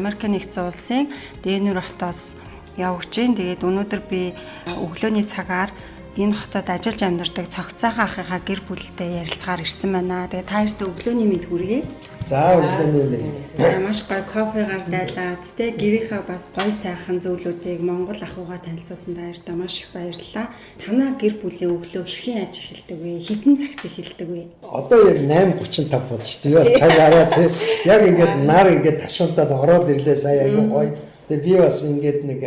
Америкийн нэгдсэн улсын Денвер хотоос явж гин. Тэгээд өнөөдөр би өглөөний цагаар энэ хотод ажиллаж амьдардаг Цогцайхан ахыхаа гэр бүлтэй ярилцгаар ирсэн байна. Тэгээд та хоёрт өглөөний мэнд хүргэе. За, өглөөний мэнд. Маш гоё кофегаар дайлаад тэ гэрийнхаа бас гоё сайхан зүйлүүдийг Монгол ахуйгаа танилцуулсан та хоёртаа маш их баярлалаа. Танаа гэр бүлийн өглөө хэрхэн яаж эхэлдэг вэ? Хэдэн цагт эхэлдэг вэ? Одоо яг 8:35 болж шүү дээ. Бас цаг араа тий. Яг ингээд нар ингээд ташуулдаад ороод ирлээ сая, айгүй гоё. Тэгээ би бас ингээд нэг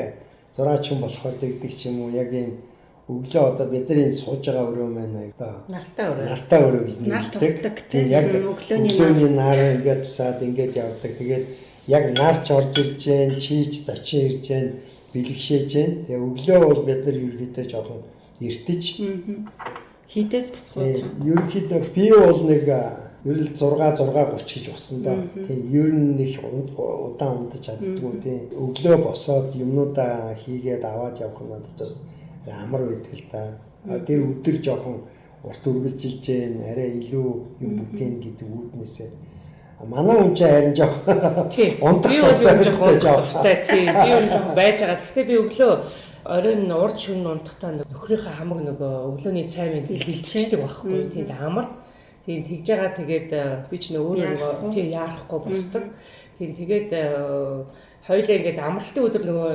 зураач хүн болохоор дэгдэг ч юм уу, яг ийм өглөө одоо бид нар энэ сууж байгаа өрөө маань одоо Нартай өрөө. Нартай өрөө гэж Нар нэрлэдэг. тусдаг, тий. Тий, яг Өглөөний өглөөний нар ингээд тусаад ингээд явдаг. Тэгээд яг нарч орж ирж гэн, чийч зочин ирж гэн, бэлгшээж гэн. Тэгээ өглөө бол бид нар ерөөдөө жоохон эртэж Хідээс босгоо. Ерөнхийдөө би бол нэг ер нь 6 6:30 гэж босон доо. Тийм, ер нь нэг удаан унтаж чаддгүй, тийм. Өглөө босоод юмнуудаа хийгээд аваад явах нь надад бас амар байдаг л да. А тэр өдөр жоохон урт үргэлжилж гэн, арай илүү юм бүтээн гэдэг үүднээсээ. А манай хүн чинь харин жоохон унтах Би бол дуртай ер нь жоохон гэдэг унтах дуртай. Тийм. Би ер нь жоохон байж байгаа. Гэхдээ би өглөө оройн урд шөнө унтахтаа нөхрийнхээ хамаг нөгөө өглөөний цай мэнд бэлтждэг байхгүй. Тийм, амар. Тийм, тэгж байгаа, тэгээд би ч нөө өөрөө нөгөө тийм яарахгүй босдог. Тийм, тэгээд хоёлаа ингээд амралтын өдөр нөгөө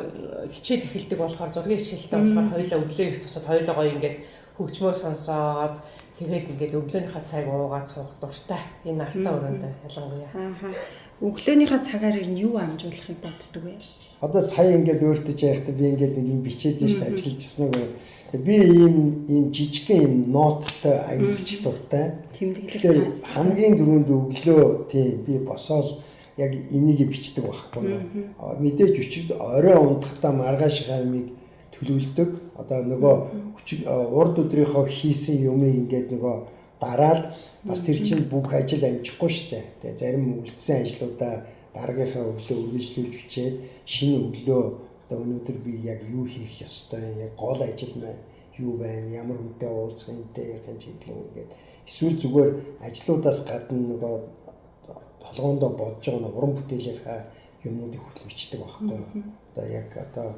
хичээл эхэлдэг болохоор, зургийн хичээлтэй болохоор хоёлаа өглөө их тусаад хоёлаа гоё ингээд хөгжмөө сонсоод, тэгээд ингээд өглөөнийхөө цайг уугаад суух дуртай. Энэ нартай өрөөнд ялангуяа. Ааха. Өглөөнийхөө цагаар ер нь юу амжуулахыг боддог вэ? Одоо сая ингээд өөртөө яхад би ингээд нэг юм бичээд нь шүү дээ, ажиллаж ирсэн нэг. Би ийм ийм жижигхэн юм note-той аяг бичих дуртай. Тэмдэглэх Тэгэхээр цаас. хамгийн түрүүнд өглөө, тийм, би босоол яг энийг бичдэг байхгүй юу. А, мэдээж өчиг орой унтахдаа маргаашийнхаа юмыг төлөвлөдөг. Одоо нөгөө өчиг урд өдрийнхөө хийсэн юмыг ингээд нөгөө дараад, бас тэр чинь бүх ажил амжихгүй шүү дээ. Тэгээ зарим үлдсэн ажлуудаа дараагийнхаа өглөө үргэлжлүүлж бичээд, шинэ өглөө одоо өнөөдөр би яг юу хийх ёстой, яг гол ажил маань юу байна, ямар хүнтэй уулзах, энтэй ярих юм ч гэдэг юм ингээд. Эсвэл зүгээр ажлуудаас гадна нөгөө толгоондоо бодож байгаа нэг уран бүтээлийнхаа юмнуудыг хүртэл бичдэг байхгүй юу. Одоо яг одоо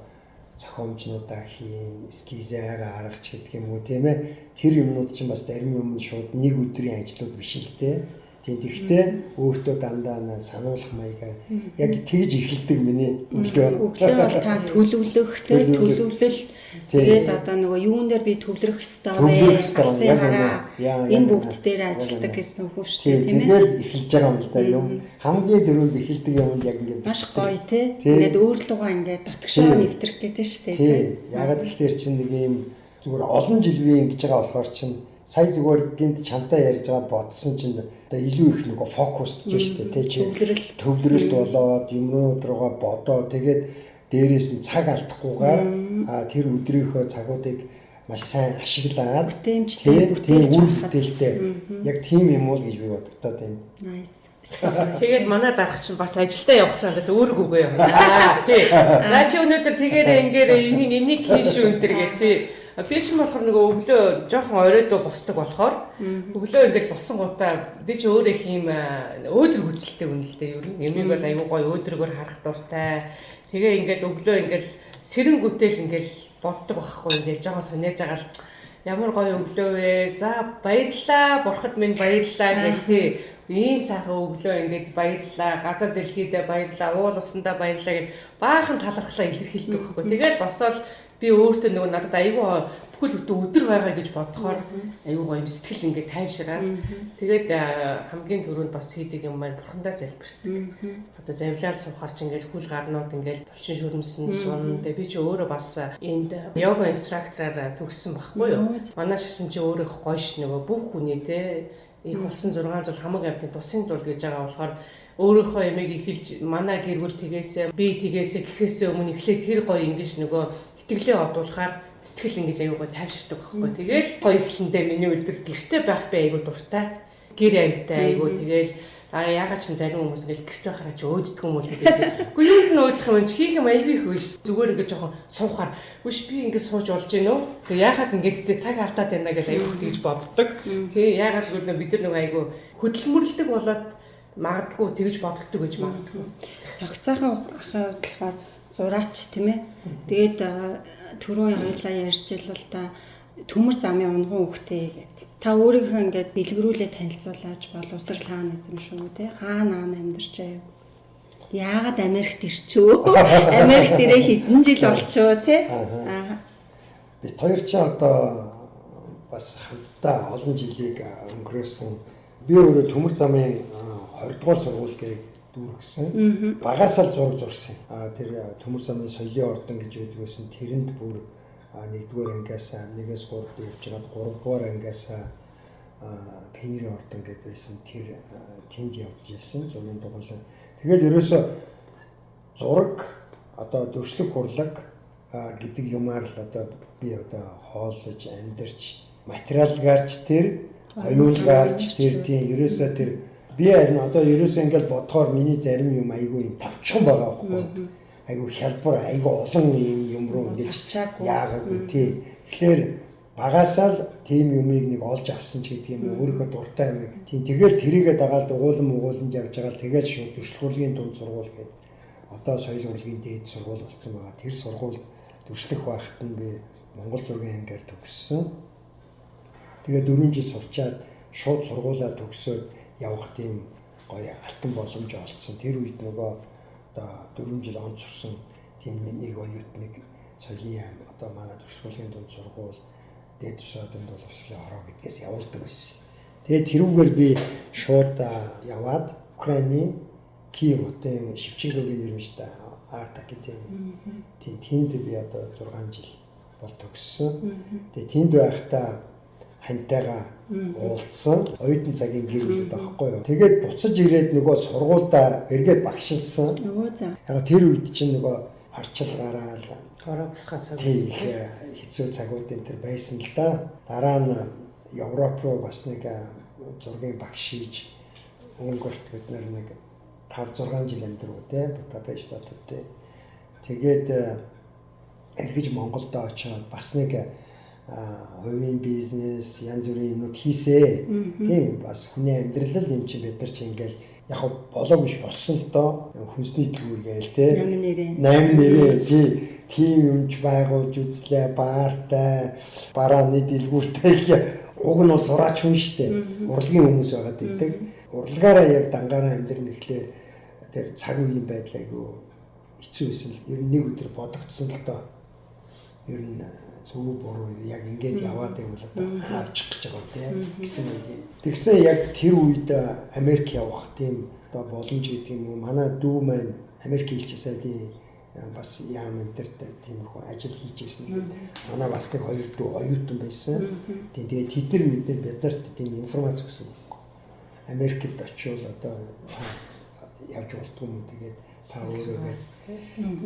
зохиомжнуудаа хийн, эскизээ гаргах ч гэдэг юм уу, тийм ээ. Тэр юмнууд чинь бас зарим юм нь шууд нэг өдрийн ажлууд биш л дээ. Тийм, тэгтээ өөртөө дандаа сануулах маягаар яг тэгж эхэлдэг миний өглөө. Өглөө бол та төлөвлөх, те, төлөвлөлт, тэгээд одоо нөгөө юун дээр би төвлөрөх ёстой вэ? Төвлөрөх ёстой, Алсын яг хараа. үнэ. Яа, Энэ яг бүгд үнэ. дээр Яг ажилладаг үнэ. гэсэн үг шүү дээ, Тийм, тийм ээ. тэгээд эхэлж байгаа юм л да юм. Хамгийн түрүүнд эхэлдэг юм яг ингээд Маш бичдэг. гоё, те. Ингээд өөрлөгөө ингээд дотгошоо нэвтрэх гэдэг шүү дээ, те. Тийм. Ягаад гэхээр чинь нэг юм зүгээр олон жил би ингэж байгаа болохоор чинь сая зүгээр гинт чамтай ярьж байгаа бодсон чинь одоо илүү их нөгөө focus-тж штэ, тий, чи Төвлөрөл. Төвлөрөлт болоод юмнууд руугаа бодоо, тэгээд дээрээс нь цаг алдахгүйгээр тэр өдрийнхөө цагуудыг маш сайн ашиглаад Бүтээмжтэй тийм бүтээлч үр байхад. бүтээлтэй яг тийм юм уу гэж би бодогдоод байна. Nice. Тэгээд манай дарга чинь бас ажилдаа явах надад өөрөг үгүй явна. Тий. За, чи өнөөдөр тэгээрээ ингээрээ энийг хийн шүү энэ төр гэ, тий. Би ч юм болохоор нөгөө өглөө жоохон оройдоо босдог болохоор өглөө ингээл босон гутаа би ч өөрөө их юм өөдрөг үзэлтэй хүн л дээ ер нь. Ямиг бол аюу гоё өөдрөгөөр харах дуртай. Тэгээ ингээл өглөө ингээл сэрэнгүүтэл ингээл боддог байхгүй, ингээл жоохон сониаж байгаа л ямар гоё өглөө вэ? За, баярлаа. Бурхад минь баярлаа гэл, тий. Ийм сайхан өглөө ингээд баярлаа. Газар дэлхийдээ баярлаа. Уул усандаа баярлаа гэл баахан талархлаа илэрхийлдэг байхгүй. Тэгээд босоод би өөртөө нөгөө надад айгүй бүхэл бүтэн өдөр байгаа гэж бодохоор айгүй гоё юм сэтгэл ингээд тайвшираад, тэгээд хамгийн түрүүнд бас хийдэг юм маань бурхандаа залбирдаг. Одоо завилаар суухаар ч ингээд хүл гарнууд ингээд булчин шүрмсэн сун. Тэгээ би чи өөрөө бас энд йога instructor-аар төгссөн байхгүй юу? Манай шашин чи өөрөө их гоё ш, нөгөө бүх хүний те их болсон 6 зул хамаг амьтны тусын зул гэж байгаа болохоор өөрийнхөө ямиг эхэлж манай гэр бүл тэгээсээ би тэгээсээ гэхээсээ өмнө эхлээд тэр гоё ингэж нөгөө итгэлээ одуулахаар сэтгэл ингэж аюу гоё тайвширдаг байхгүй. Тэгэл гоё эхлэндээ миний өдөр гэрте байх би аюу дуртай. Гэр амьтай аюу тэгэл ягаад ч зарим хүмүүс ингээл гэрт байхаараа чи өөддөг юм уу гэдэг. Үгүй, юунд нь өөдөх юм чи, хийх юм аюу их биш. Зүгээр ингээд жоохон суухаар үш би ингээд сууж болж гин үү? Тэгээ ягаад ингээд тэ цаг алдаад байна гэж аюу тэгж боддог. Тэгээ ягаад гэвэл бид нар нөгөө аюу хөдөлмөрлөдөг болоод Магадгүй тэгж бодогддог гэж магадгүй. Цогцайхан ахын хувьд болохоор зураач тийм ээ. Тэгээд түрүүн хоёлаа ярьж л л та төмөр замын унган хүүхдээ гэдэг. Та өөрийнхөө ингээд дэлгэрүүлээ танилцуулаач боловсрал хаана эзэмшүү те хаана хаана амьдарч аяа. Яагаад Америкт ирчүү? Америкт ирээ хэдэн жил болчихоо те? Аа. Бид хоёр ч одоо бас хамтдаа олон жилийг өнгөрөөсөн. Би өөрөө төмөр замын 20 дугаар сургууль гээ дүүргэсэн. Багасаа л зураг зурсан. Тэр төмөр замын соёлын ордон гэж байдаг байсан. Тэрэнд бүр 1-р ангиасаа 1-ээс 3-д явж байгаад 3-р ангиасаа пионерийн ордон гэдээ байсан. Тэр тэнд явж исэн зургийн дугуйлан. Тэгэл ерөөсө зураг одоо дөрслөх хурлаг гэдэг юмар л одоо би одоо хооллож амьдарч материалгаарч тэр оюунлгаарч тэр тийм ерөөсөө тэр би харин одоо ерөөсөө ингээл бодохоор миний зарим юм айгүй юм товчхон байгаа байхгүй айгүй хялбар айгүй олон юм юм руу ингэж яагаагүй тий. Тэгэхээр багасаа л тийм юмыг нэг олж авсан ч гэдэг юм өөрийнхөө дуртай юмыг тийм тэгэл тэрийгэ дагаал дугуулan мугууланд явж байгаа л тэгэл шууд дөршлөх урлагийн дунд сургууль гэдэг одоо соёл урлагийн дээд сургууль болсон байгаа. Тэр сургуульд дөршлөх байхад нь би Монгол зургийн ангиар төгссөн. Тэгээ 4 жил сурчаад шууд сургуулаа төгсөөд явах тийм гоё алтан боломж олдсон. Тэр үед нөгөө одоо 4 жил онц сурсан тийм нэг оюутныг соёлын яам одоо манай дөршлөх дунд сургууль дээд тушаалын боловсролын ороо гэдгээс явуулдаг байсан. Тэгээд тэрүүгээр би шууд яваад Украины Киев хотын Шевченкогийн нэрмжтэй арт академи. Тийм тэнд би одоо 6 жил бол төгссөн. Тэгээд тэнд байхдаа хантайгаа уулзсан. Оюутан цагийн гэр бүлүүд байхгүй юу. Тэгээд буцаж ирээд нөгөө сургуульдаа эргээд багшилсан. Яг тэр үед чинь нөгөө арчил гараал хороо босгоо цаг их хэцүү цагууд энэ төр байсан л да. Дараа нь Европ руу бас нэг зургийн багш хийж Унгарт бид нэг 5 6 жил амьдруу те Будапешт хотод те. Тэгээд эргэж Монголд очиод бас нэг хувийн бизнес янз бүрийн юмнууд хийсээ. Тийм бас хүний амьдрал л юм чинь бид нар чинь ингээл яг болоогүй ш болсон л доо. Хүнсний дэлгүүр гээл те. 8 нэрээ тий. Тийм юмч байгуулж үзлээ. Баартай, барааны дэлгүүртэй их уг нь бол зураач хүн штэ. Урлагийн хүмүүс байгаад идэг. Урлагаараа яг дангаараа амьдрын гэхлээр тэр цаг үеийн байдал айгүй хэцүү байсан л ер нь нэг өдөр бодогдсон л доо. Ер нь зөв буруу яг ингээд яваад байвал одоо хаачих гэж байгаа тийм гэсэн нэг. Тэгсэн яг тэр үед Америк явах тийм одоо боломж гэдэг юм уу манай дүү маань Америк элчин сайдын бас яам энэ төр тиймэрхүү ажил хийж байсан. Тэгээд манай бас нэг хоёр дүү оюутан байсан. Тийм тэгээд тэд нар мэдэр бид нарт тийм информац өгсөн байхгүй. Америкт очивол одоо явж болдгоо юм тэгээд та өөрөөгөө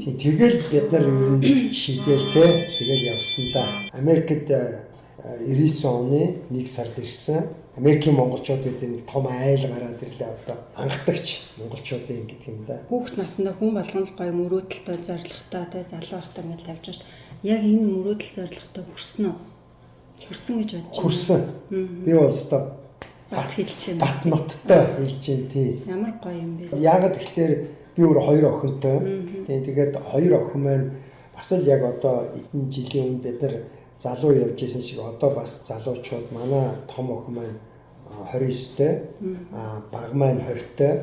тийм тэгэл бид нар ер нь шийдэл те тэгэл явсан да. Америкт 99 оны 1 сард ирсэн. Америкийн монголчууд гэдэг нэг том айл гараад ирлээ одоо. Анхдагч монголчуудын гэдэг юм да. Хүүхд насндаа хүн болгон л гоё мөрөөдөлтэй, зорилготой те залуу байхдаа ингээд тавьж шít. Яг энэ мөрөөдөл зорилготой хүрсэн үү? Хүрсэн гэж бодож байна. Хүрсэн. Би бол өстой бат хэлж байна. Бат ноттой хэлж байна тий. Ямар гоё юм бэ? Яагаад гэвэл би өөр хоёр охинтой. Тийм тэгээд хоёр охин маань бас л яг одоо эдэн жилийн өмнө бид нар залуу явж исэн шиг одоо бас залуучууд манай том охин маань 29-тэй, бага маань 20-тэй.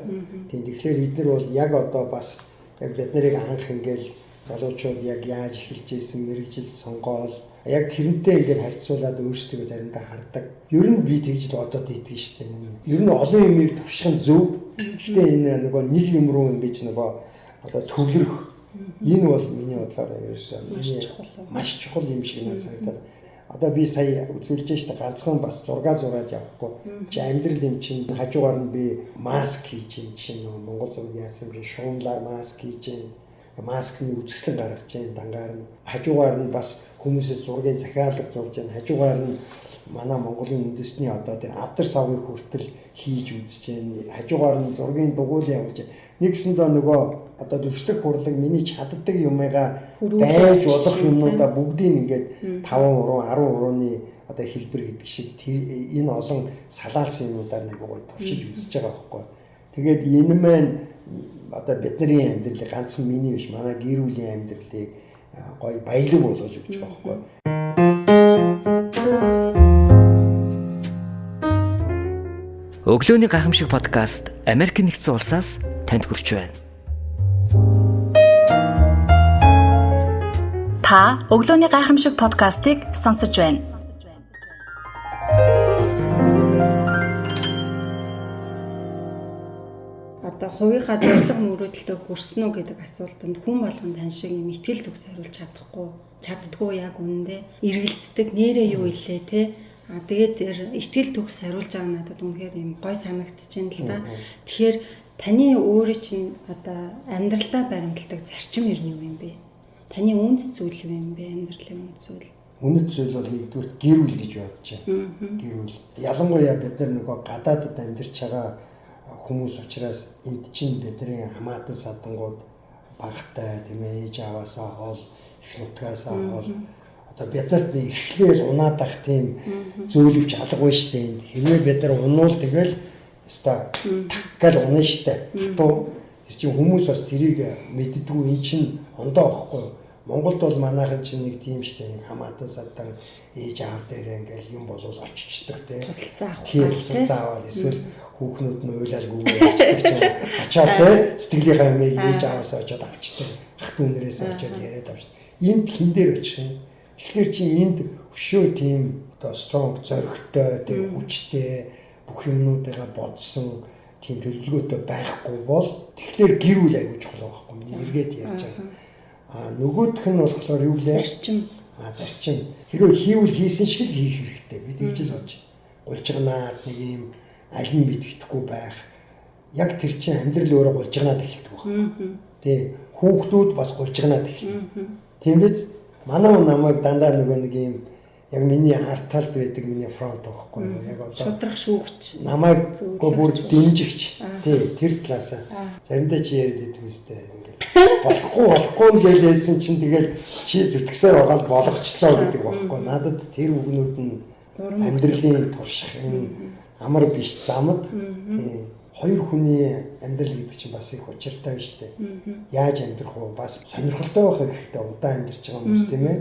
Тийм тэгэхээр эднэр бол яг одоо бас яг бид нарыг анх ингээл залуучууд яг яаж эхэлж исэн мэрэгжил сонгоол яг тэрнтэй ингээд харьцуулаад өөрсдөө заримдаа хардаг. Ер нь би тэгж л бодоод иддэг шүү дээ. Ер нь олон юмыг турших нь зөв. Гэхдээ энэ нөгөө нэг юм руу ингэж нөгөө одоо төвлөрөх энэ бол миний бодлоор ерөөсөө маш чухал юм шиг надад санагдаад. Одоо би сая үзүүлж штэ ганцхан бас зураг зурааж явахгүй. Чи амьдрал юм чинь хажуугаар нь би маск хийж юм чинь нөгөө Монгол зураг яасан юм шиг шуумлаар маск хийж юм. Маскны үзэсгэлэн гаргаж जैन дангаар нь хажуугаар нь бас хүмүүсээс зургийн захиалга зурж जैन хажуугаар нь манай Монголын үндэсний одоо тэр авдар савыг хүртэл хийж үзэж जैन хажуугаар нь зургийн дугуйл явуулж нэгсэндээ нөгөө одоо дөрслөх хурлаг миний чаддаг юмыгаа дайж болох юмнуудаа бүгдийг ингээд 5 уран 10 урууны одоо хэлбэр гэдэг шиг энэ олон салаалсан юмнуудаар нэг гоё туршиж үзэж байгаа байхгүй. Тэгээд энэ маань одоо бидний амьдралыг ганцхан миний биш манай гэр бүлийн амьдралыг гоё баялаг болгож өгч байгаа байхгүй. Өглөөний гайхамшиг подкаст Америк нэгдсэн улсаас танд хүрч байна. Та Өглөөний гайхамшиг подкастыг сонсож байна. Одоо хувийнхаа зорилго мөрөөдөлтөд хүрсэн үү гэдэг асуултанд хүн болгон тань шиг юм итгэл төгс хариулж чаддаггүй яг үнэндээ эргэлздэг нэрээ юу илээ те. А тэгээд тэр итгэл төгс хариулж байгаа надад үнэхээр юм гой санагдчихээн л да. Тэгэхээр таны өөрөө чинь одоо амьдралдаа баримталдаг зарчим ер нь юу юм бэ? Таны үнэт зүйл юу юм бэ? Амьдралын үнэт зүйл. Үнэт зүйл бол нэгдүгээр гэр бүл гэж бодож байна. Гэр бүл. Ялангуяа бид нар нөгөө гадаадд амьдарч байгаа хүмүүс учраас энд чинь бидний хамаатан садангууд багтай тийм ээ, ээж аваасаа хол, их нутгаасаа хол одоо бид нарт эрхлээл унаадах тийм зөөлөвч алгагүй шүү дээ. Хэрвээ бид нар унуул тэгэл ёстой так гал унаа шүү дээ. Хатуу тэр чинь хүмүүс бас тэрийг мэддэггүй, эн чинь ондоо байхгүй. Монголд бол манайхан чинь нэг тийм шүү дээ. Нэг хамаатан садан ээж аав дээрээ ингээл юм болвол очичдаг те. Тусалцаа авах. Тийм, тусалцаа аваад эсвэл хүүхнүүд нь уйлалгүйгээ явчихдаг ч юм. Ачаад те сэтгэлийнхаа юмыг ээж аваасаа очиод авчдаг. Ах дүүнэрээсээ очиод яриад авчдаг. Энд хин дээр очих юм. Тэгэхээр чи энд өшөө тийм одоо strong зоригтой, тэг хүчтэй бүх юмнуудыгаа бодсон тийм төлөвлөгөөтэй байхгүй бол тэгэхээр гэр бүл аягүй чухал байхгүй. Миний эргээд ярьж байгаа. А нөгөөх нь болохоор юу гэлээ? Зарчим. А зарчим. Хэрвээ хийвэл хийсэн шиг л хийх хэрэгтэй. Би тэгж л бодож. Гулжигнаад нэг юм аль нь мэддэхгүй байх. Яг тэр чинь амьдрал өөрөө гулжигнаад эхэлдэг байхгүй. Тий. Хүүхдүүд бас гулжигнаад эхэлнэ. Тийм биз? Манай хүн намайг дандаа нөгөө нэг юм яг миний арт талд байдаг миний фронт байхгүй юу? Яг одоо шудрах шүүгч. Намайг бүр дэмжигч. Тий, тэр талаасаа. Заримдаа чи яриад идэх үстэй ингээд болохгүй гэж хэлсэн чинь тэгэл чи зүтгэсээр байгаа л болгочлоо гэдэг байхгүй. Надад тэр үгнүүд нь амьдралын турших энэ амар биш замд тий. Хоёр хүний амьдрал гэдэг чинь бас их учиртай биш үү? Яаж амьдрах вэ? Бас сонирхолтой байх хэрэгтэй. Удаан амьдарч байгаа хүмүүс тийм ээ.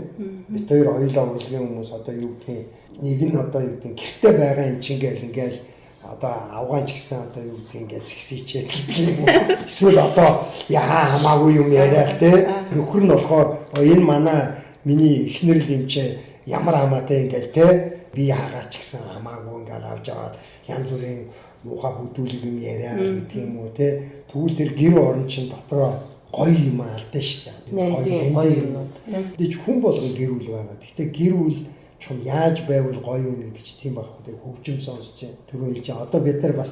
Бид хоёр оюулаа урлагийн хүмүүс одоо юу гэдгийг нэг нь одоо юу гэдгийг гэрте байгаа юм чинь гээл ингээл одоо авгаан ч гэсэн одоо юу гэдгийг ингээл сексичээд гэдэг юм уу? Эсвэл одоо яа хамаагүй юм яриа л те. Нөхөр нь болохоор энэ манай миний эхнэр л юм чи ямар хамаатай ингээл те. Би яагаа ч гэсэн хамаагүй ингээл авч аваад янз бүрийн муухай бүдүүлэг юм яриа гэдэг юм уу те. Тэгвэл тэр гэр орон чинь дотроо гоё юм алдсан шүү дээ. Гоё юмнууд. Тэгэж хүн болгон гэр бүл байгаа. Гэхдээ гэр бүл чум яаж байвал гоё вэ гэдэг чинь тийм байхгүй. Тэг хөгжим сонсч түрүү хэлж байгаа. Одоо бид нар бас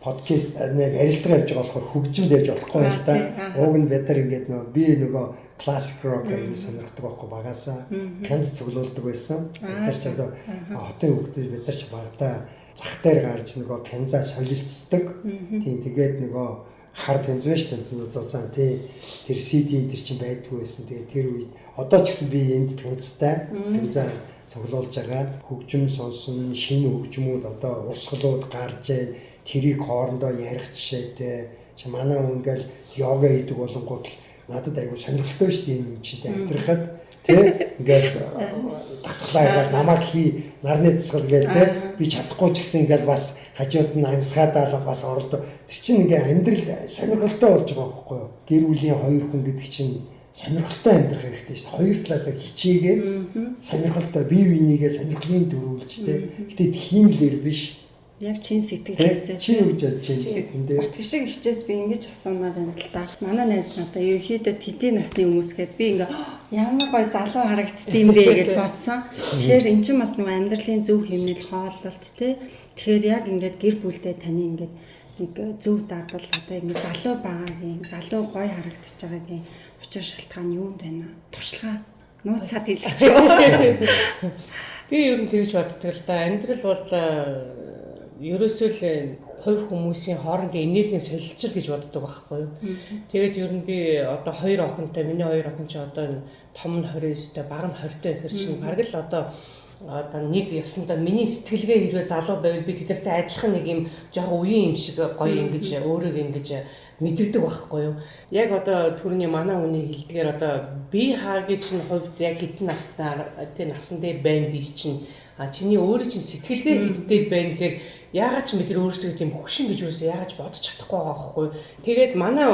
подкаст нэг ярилцлага явж байгаа болохоор хөгжимд явж болохгүй юм л да. Уг нь бид нар ингээд нөгөө би нөгөө классик рок аягүй сонирхдаг байхгүй багасаа пианд цуглуулдаг байсан. Бид нар ч одоо хотын хүүхдүүд бид нар ч багадаа зах дээр гарч нөгөө пянзаа солилцдог. Тийм тэгээд нөгөө хар пянз байна шүү дээ. Зузаан тий. Тэр CD энэ төр чинь байдгүй байсан. Тэгээд тэр үед одоо ч гэсэн би энд пянзтай пянзаа цуглуулж байгаа. Хөгжим сонсон, шинэ хөгжмүүд одоо урсгалууд гарч जैन тэрийг хоорондоо ярих жишээтэй. Чи манай хүн ингээл йога хийдэг болонгууд л надад айгүй сонирхолтой шүү дээ энэ чинь амьдрахад тий ингээл дасгалаа ингээл намайг хий нарны дасгал гээл тий би чадахгүй ч гэсэн ингээл бас хажууд нь амьсгаадаа бас оролдоо. Тэр чинь ингээ амьдрал сонирхолтой болж байгаа байхгүй юу? Гэр бүлийн хоёр хүн гэдэг чинь сонирхолтой амьдрах хэрэгтэй шүү дээ. Хоёр талаасаа хичээгээд сонирхолтой бие бинийгээ сонирхлын төрүүлж тий. Гэтэ хиймлэр биш. Яг чин сэтгэлээсээ. Чи юу гэж бодож байна? Энд дээр Батг шиг хичээс би ингэж асуумаар байна л да. Манай найз надаа ерөнхийдөө тэдний насны хүмүүс гээд би ингээ ямар гоё залуу харагддсан бэ гэж бодсон. Тэгэхээр эн чинь бас нэг амьдралын зөв хэмнэл хооллолт те. Тэгэхээр яг ингээд гэр бүлдээ таны ингээд нэг зөв дадал одоо ингээд залуу байгаагийн залуу гоё харагдчихж байгаагийн учир шалтгаан юунд байна? Туршлага. Нууцаад хэлчих. Би ер нь тэгж боддог л да. Амьдрал бол ерөөсөө л хувь хүмүүсийн хоорондын энергийн солилцол гэж боддог байхгүй юу. Тэгээд ер нь би одоо хоёр охинтой, миний хоёр охин чи одоо том нь 29-тэй, бага нь 20-тэй гэхэр чинь бараг л одоо одоо нэг ёсондоо миний сэтгэлгээ хэрвээ залуу байвал би тэднэртэй адилхан нэг юм жоохон үеийн юм шиг гоё ингэж өөрийгөө ингэж мэдэрдэг байхгүй юу. Яг одоо түрүүний манай хүний хэлдгээр одоо би хаагийн чинь хувьд яг хэдэн наснаар тий насан дээр байна би чинь а чиний өөрөө чинь сэтгэлгээ хэдтэй байна гэхээр яагаад ч бид нар өөрсдөө тийм хөгшин гэж юусэн яагаад ч бодож чадахгүй байгаа байхгүй юу. Тэгээд манай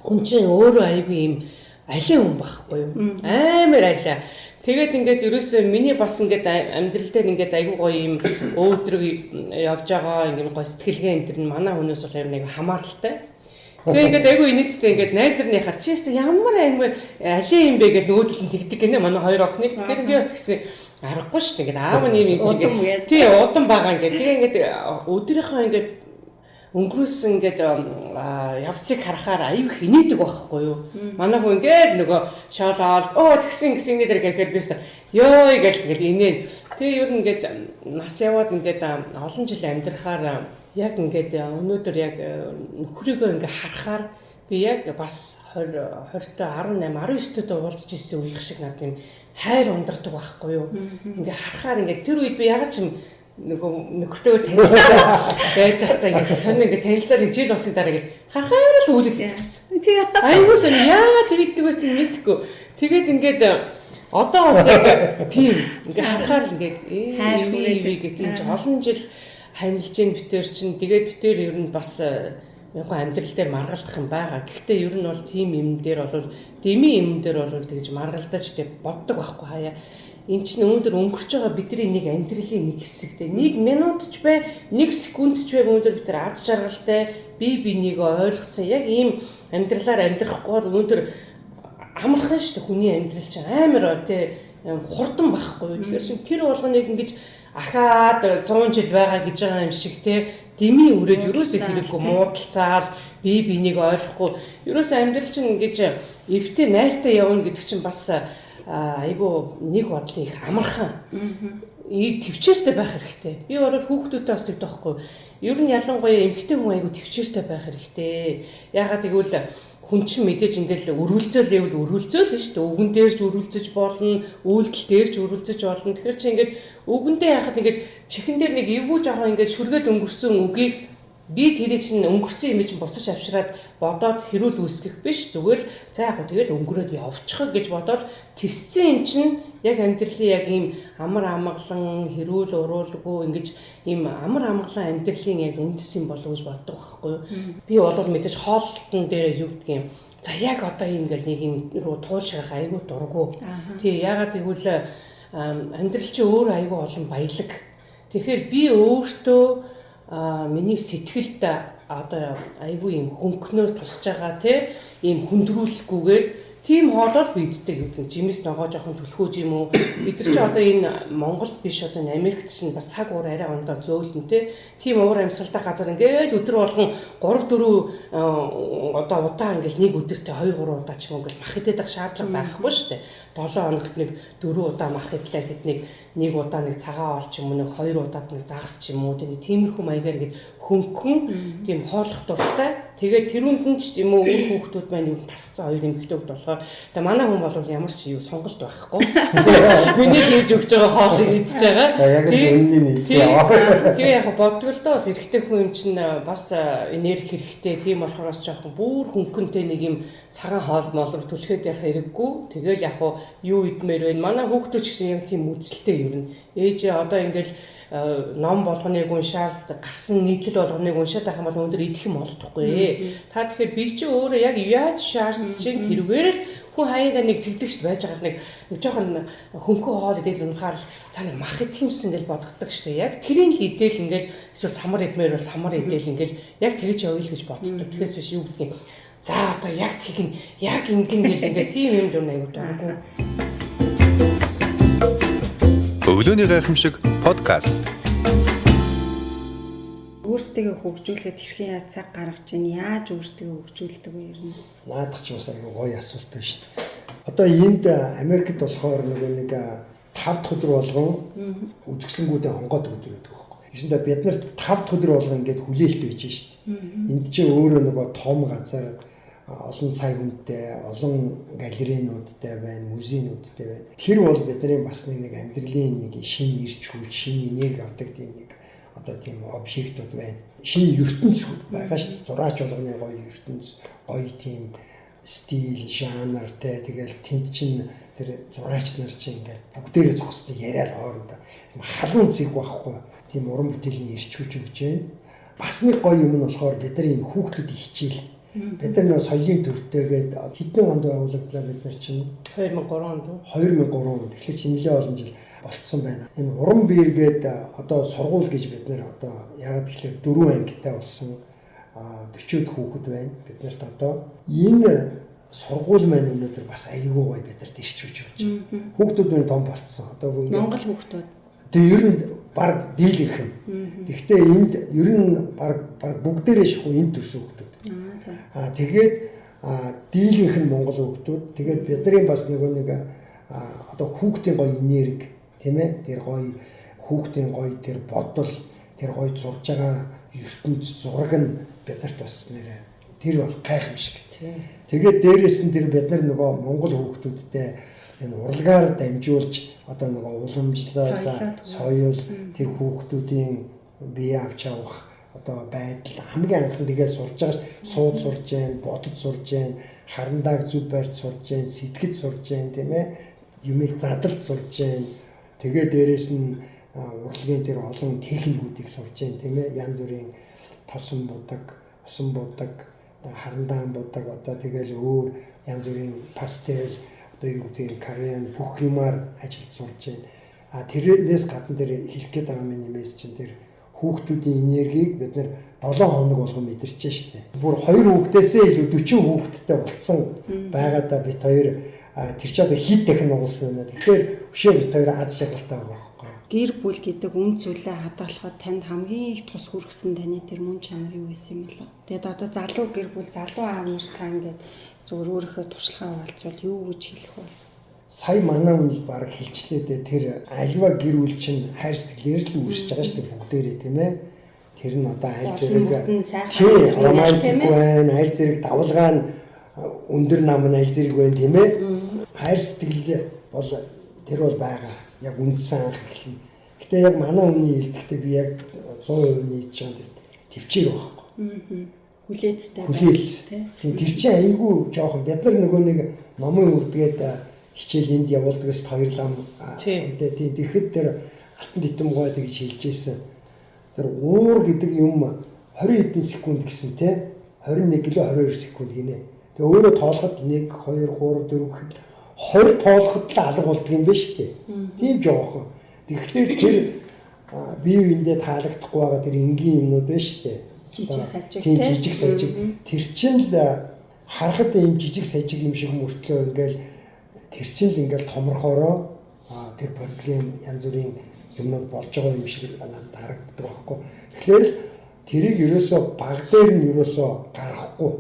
хүн чинь өөрөө айгүй юм алин хүн байхгүй юу. Амар алиа. Тэгээд ингээд ерөөсөө миний бас ингээд амьдрал дээр ингээд айгүй гоё юм өөдрөг явж байгаа ингээд гоё сэтгэлгээ энэ төр нь манай хүнээс бол амар нэг хамааралтай. Тэгээ ингээд айгүй инээдтэй ингээд найз нарныхаар чи өстө ямар амар алин юм бэ гэж нөгөөдөл нь тэгдэг гинэ манай хоёр охиныг. Тэгэхээр би бас тэгсэн аргагүй шүү дээ. Ингээд аав нь юм юм чи ингээд тий удам байгаа ингээд. Тэгээ ингээд өдрийнхөө ингээд өнгөрөөсөн ингээд явцыг харахаар аюу их инээдэг байхгүй юу. Манай хүн ингээд нөгөө шоолоод оо тэгсэн гэсэн ингэ дээр гэхээр би ёо гэл ингээд инээн. Тэгээ ер нь ингээд нас яваад ингээд олон жил амьдрахаар яг ингээд өнөөдөр яг нөхрийгөө ингээд харахаар би яг бас 20 20-той 18 19-төд уулзч ирсэн үеих шиг надад юм хайр ундардаг байхгүй юу. Ингээд харахаар ингээд тэр үед би яг ч юм нөгөө нөхөртөөгөө танилцаа байж байхдаа ингээд сонин ингээд танилцаад жил болсон дараа ингээд харахаар л үлээд идэгсэн. Айгуу сонин яагаад тэр иддэг байсан юм мэдэхгүй. Тэгээд ингээд одоо бас яг тийм ингээд харахаар л ингээд ээ гэх тийм чи олон жил ханилж гин битэр чинь тэгээд битэр ер нь бас яг амьдрал дээр маргалдах юм байгаа. Гэхдээ ер нь бол тийм юм дээр бол дэмий юм дээр бол тэгж маргалдаж тэг боддог байхгүй хаяа. Энэ чинь өнөөдөр өнгөрч байгаа бидний нэг амьдралын нэг хэсэг те. Нэг минут ч бай, нэг секунд ч бай өнөөдөр бид нар аз жаргалтай бие биенийг ойлгосон. Яг ийм амьдралаар амьдрахгүй бол өнөөдөр амархан шүү дээ хүний амьдрал чинь амар те хурдан байхгүй. Тэгэхээр чин тэр болгоныг ингэж ахаад 100 жил байгаа гэж байгаа юм шиг те дэмий үрээд ерөөсөө хэрэггүй муудалцаал бие биенийг ойлгохгүй. Ерөөсөө амьдрал чинь ингэж эвтэй найртай явна гэдэг чинь бас айгүй нэг бодлын их амархан. Төвчээртэй байх хэрэгтэй. Би бол хүүхдүүдтэй бас тэгдэг байхгүй. Ер нь ялангуяа эмэгтэй хүн айгүй төвчээртэй байх хэрэгтэй. Яагаад гэвэл хүн чинь мэдээж ингээл өргөлцөөл ивэл өргөлцөөл шүү дээ. Үгэн дээр ч өргөлцөж болно, үйлдэл дээр ч өргөлцөж болно. Тэгэхээр чи ингээд үгэндээ яхад ингээд чихэн дээр нэг эвгүй жоохон ингээд шүргээд өнгөрсөн үгийг би тэрий чинь өнгөрсөн юм чинь буцаж авчираад бодоод хэрүүл үүсгэх биш. Зүгээр л за яг тэгэл өнгөрөөд явчихъя гэж бодоод тисцэн юм чинь яг амьдралын яг ийм амар амгалан хэрүүл уруулгүй ингэж ийм амар амгалан амьдралын яг үндэс юм болов гэж боддог байхгүй юу. Би бол мэдээж хоолтон дээр юу гэдгийг юм. За яг одоо ийм гэл нэг юм руу туулшрах айгүй дургу. Тий яагаад гэвэл амьдрал чинь өөр айгүй олон баялаг. Тэгэхээр би өөртөө миний сэтгэлд одоо айгүй юм хөнгөнөөр тусж байгаа те ийм хүндрүүлэхгүйгээр тийм хоолол би иддэг гэдэг нь жимс ногоо жоохон түлхүүж юм уу бид нар чи одоо энэ Монголд биш одоо энэ Америкт чинь бас цаг уур арай ондоо зөөлөн те тийм уур амьсгалтай газар ингээл өдөр болгон 3 4 одоо удаа ингээл нэг өдөртөө 2 3 удаа ч юм уу ингээл мах идэх шаардлага байхгүй шүү дээ. 7 хоногт нэг 4 удаа мах идлээ гэхэд нэг удаа нэг цагаан ол ч юм уу нэг 2 удаад нэг загас ч юм уу тийм тиймэрхүү маягаар ингээд хөнгөн тийм хооллох дуртай. Тэгээд тэрүүнд нь ч юм уу үр хүүхдүүд маань юу тасцсан хоёр эмэгтэй хүүхд болохоор тэгээ манай хүн бол ямар ч юу сонголт байхгүй. Миний хийж өгч байгаа хоолыг идэж байгаа. Яг л үнний нэг. Тэгээ яг боддог л доо бас эрэгтэй хүн юм чинь бас энерги хэрэгтэй. Тийм болохоор бас жоохон бүр хөнгөнтэй нэг юм цагаан хоол моолор түлхээд явах хэрэггүй. Тэгэл яг юу идмээр байна. Манай хүүхдүүд ч гэсэн яг тийм үзэлтэй ер нь. Ээжээ одоо ингээл ном болгоныг уншаал гарсан нийтлэл болгоныг уншаад байх юм бол өндөр идэх юм олдохгүй. Та тэгэхээр би чи өөрөө яг яаж шаардж чинь тэрүүгээр л хүн хаяада нэг тэгдэг шүү байж байгаа нэг жоохон хөнгөн хоол идэл унахаар л за нэг мах идэх юмсан гэж бодгодог шүү. Яг тэрийг л идэл ингээл эсвэл самар идмээр бол самар идэл ингээл яг тэгж явъя л гэж боддог. Тэгэхээр биш юу гэдгийг за одоо яг тэгнь яг ингэн гэл ингээ тийм юм дүр аягүй дурггүй. Өглөөний гайхамшиг подкаст. Өөрсдөө хөгжүүлэхэд хэрхэн яаж цаг гаргаж чинь яаж өөрсдөө хөгжүүлдэг вэ ер нь? Наадах ч бас аягүй гоё асуулт байна шүү дээ. Одоо энд Америкт болохоор нэг 5 дахь өдөр болгон үзэсгэлэнгүүдээ онгойд өдөр байдаг байхгүй. Гэсэндээ бид нарт 5 дахь өдөр болгон ингээд хүлээлт байж шүү дээ. Энд чинь өөрөө нөгөө том газар олон сая хүнтэй, олон галерейнуудтай байна, музейнүүдтэй байна. Тэр бол бидний бас нэг амьдралын нэг шинэ эрч хүч, шинэ энерги авдаг тийм нэг одоо тийм объектууд байна. Шинэ ертөнц байгаа шүү дээ. Зураач болгоны гоё ертөнц, гоё тийм стил, жанртай. Тэгэл тэнд чинь тэр зураач нар чинь ингээд бүгдээрээ зогссон яриад хоорондоо халуун зэг байхгүй. Тийм уран бүтээлийн эрч хүч өгч байна. Бас нэг гоё юм нь болохоор бидний энэ хүүхдүүдийн хичээл. Бид нар нөө соёлын төвтэйгээд хэдэн онд байгуулагдлаа бид нар чинь 2003 онд. 2003 онд. Тэгэхээр чинь нэлээд олон жил болцсон байна. Энэ уран биергээд одоо сургууль гэж бид нар одоо яагаад гэхээр 4 ангитай болсон 40-од хүүхэд байна. Бид нарт одоо энэ сургууль маань өнөөдөр бас аягүй гоё биднэрт ирч хүч өгч байна. Хүүхдүүд маань том болцсон. Одоо бүгд Монгол хүүхдүүд. Тэгээ ер нь баг дийлэнх юм. Тэгэхдээ энд ер нь баг бүгдээрээ шахуу энд төрсөн хүүхдүүд. Тэгээд дийлэнх нь монгол хүүхдүүд. Тэгээд бидний бас нөгөө нэг одоо хүүхдийн гоё энерги, тийм ээ? Тэр гоё хүүхдийн гоё тэр бодол, тэр гоё зурж байгаа ертөнц зураг нь биднэрт бас нэрээ тэр бол гайхамшиг. Тэгээд дээрэс нь тэр бид нар нөгөө монгол хүүхдүүдтэй энэ урлагаар дамжуулж одоо нөгөө уламжлал, соёл тэр хүүхдүүдийн бие авч явах одоо байдал хамгийн анх нь тэгээд сурж байгаа ш. Сууд сурж जैन, бодож сурж जैन, харандааг зүв барьж сурж जैन, сэтгэж сурж जैन, тийм ээ? Юмыг задалж сурж जैन. Тэгээд дээрэс нь урлагийн тэр олон техникүүдийг сурж जैन, тийм ээ? Янз бүрийн тосон будаг, усан будаг, харандаан будаг, одоо тэгэл өөр янз бүрийн пастел, одоо юу гэдэг кореан бүх юмар ажиллаж сурж जैन. А тэрнээс гадна тэр хэлэх гээд байгаа миний мессеж чинь тэр хүүхдүүдийн энергийг бид нэр 7 хоног болгон мэдэрч штэ. Бүр 2 хүүхдээсээ илүү 40 хүүхэдтэй болцсон байгаадаа бит хоёр тэр чи одоо хит дахин нугалсан байна. Тэгэхээр өшөө бит хоёр аз жаргалтай байгаа байхгүй. Гэр бүл гэдэг үн зүйлээ хадгалахад танд хамгийн их тус хүргэсэн таны тэр мөн чанар юу байсан юм бэ? Тэгээд одоо залуу гэр бүл, залуу аав нар та ингээд зөвөр өөрийнхөө туршлагаа хуваалцвал юу гэж хэлэх вэ? Сая манай хүн л баг хэлчлээ дээ, тэр альва гэр бүл чинь хайр сэтгэлээр л үүсэж байгаа шүү дээ бүгдээрээ, тийм ээ. Тэр нь одоо аль зэрэг тийм романтик байна, аль зэрэг давлгаа нь өндөр нам нь аль зэрэг байна, тийм ээ. Хайр сэтгэл бол тэр бол байгаа. Яг үндсэн анх эхэлнэ. Гэтэ яг манай хүний хэлдэхдээ би яг 100% нийт чанд төвчээр байхгүй. Хүлээцтэй байх тийм. Тэр чинь айгүй жоохон бид нар нөгөө нэг номын үрдгээд хичээл энд явуулдагс хоёр лам тийм. Тэгэхэд тэр алтан титам гой тэгж хэлж ийсэн. Тэр уур гэдэг юм 20 хэдэн секунд гэсэн те 21 гэлээ 22 секунд гинэ. Тэгээ өөрөө тоолоход 1 2 3 4 гэхэд 20 тоолоход л алга болдго юм байна шүү дээ. Тийм жоохон. Тэгэхээр тэр бие биендээ таалагдахгүй байгаа тэр энгийн юмнууд байна шүү дээ. Жижиг сажиг те. Жижиг сажиг. Тэр чинь л харахад ийм жижиг сажиг юм шиг мөртлөө ингээл тэр чинь л ингээл томорхоороо тэр проблем янз бүрийн юмнууд болж байгаа юм шиг надад харагддаг байхгүй. Тэгэхээр л тэрийг ерөөсөө баг дээр нь ерөөсөө гаргахгүй.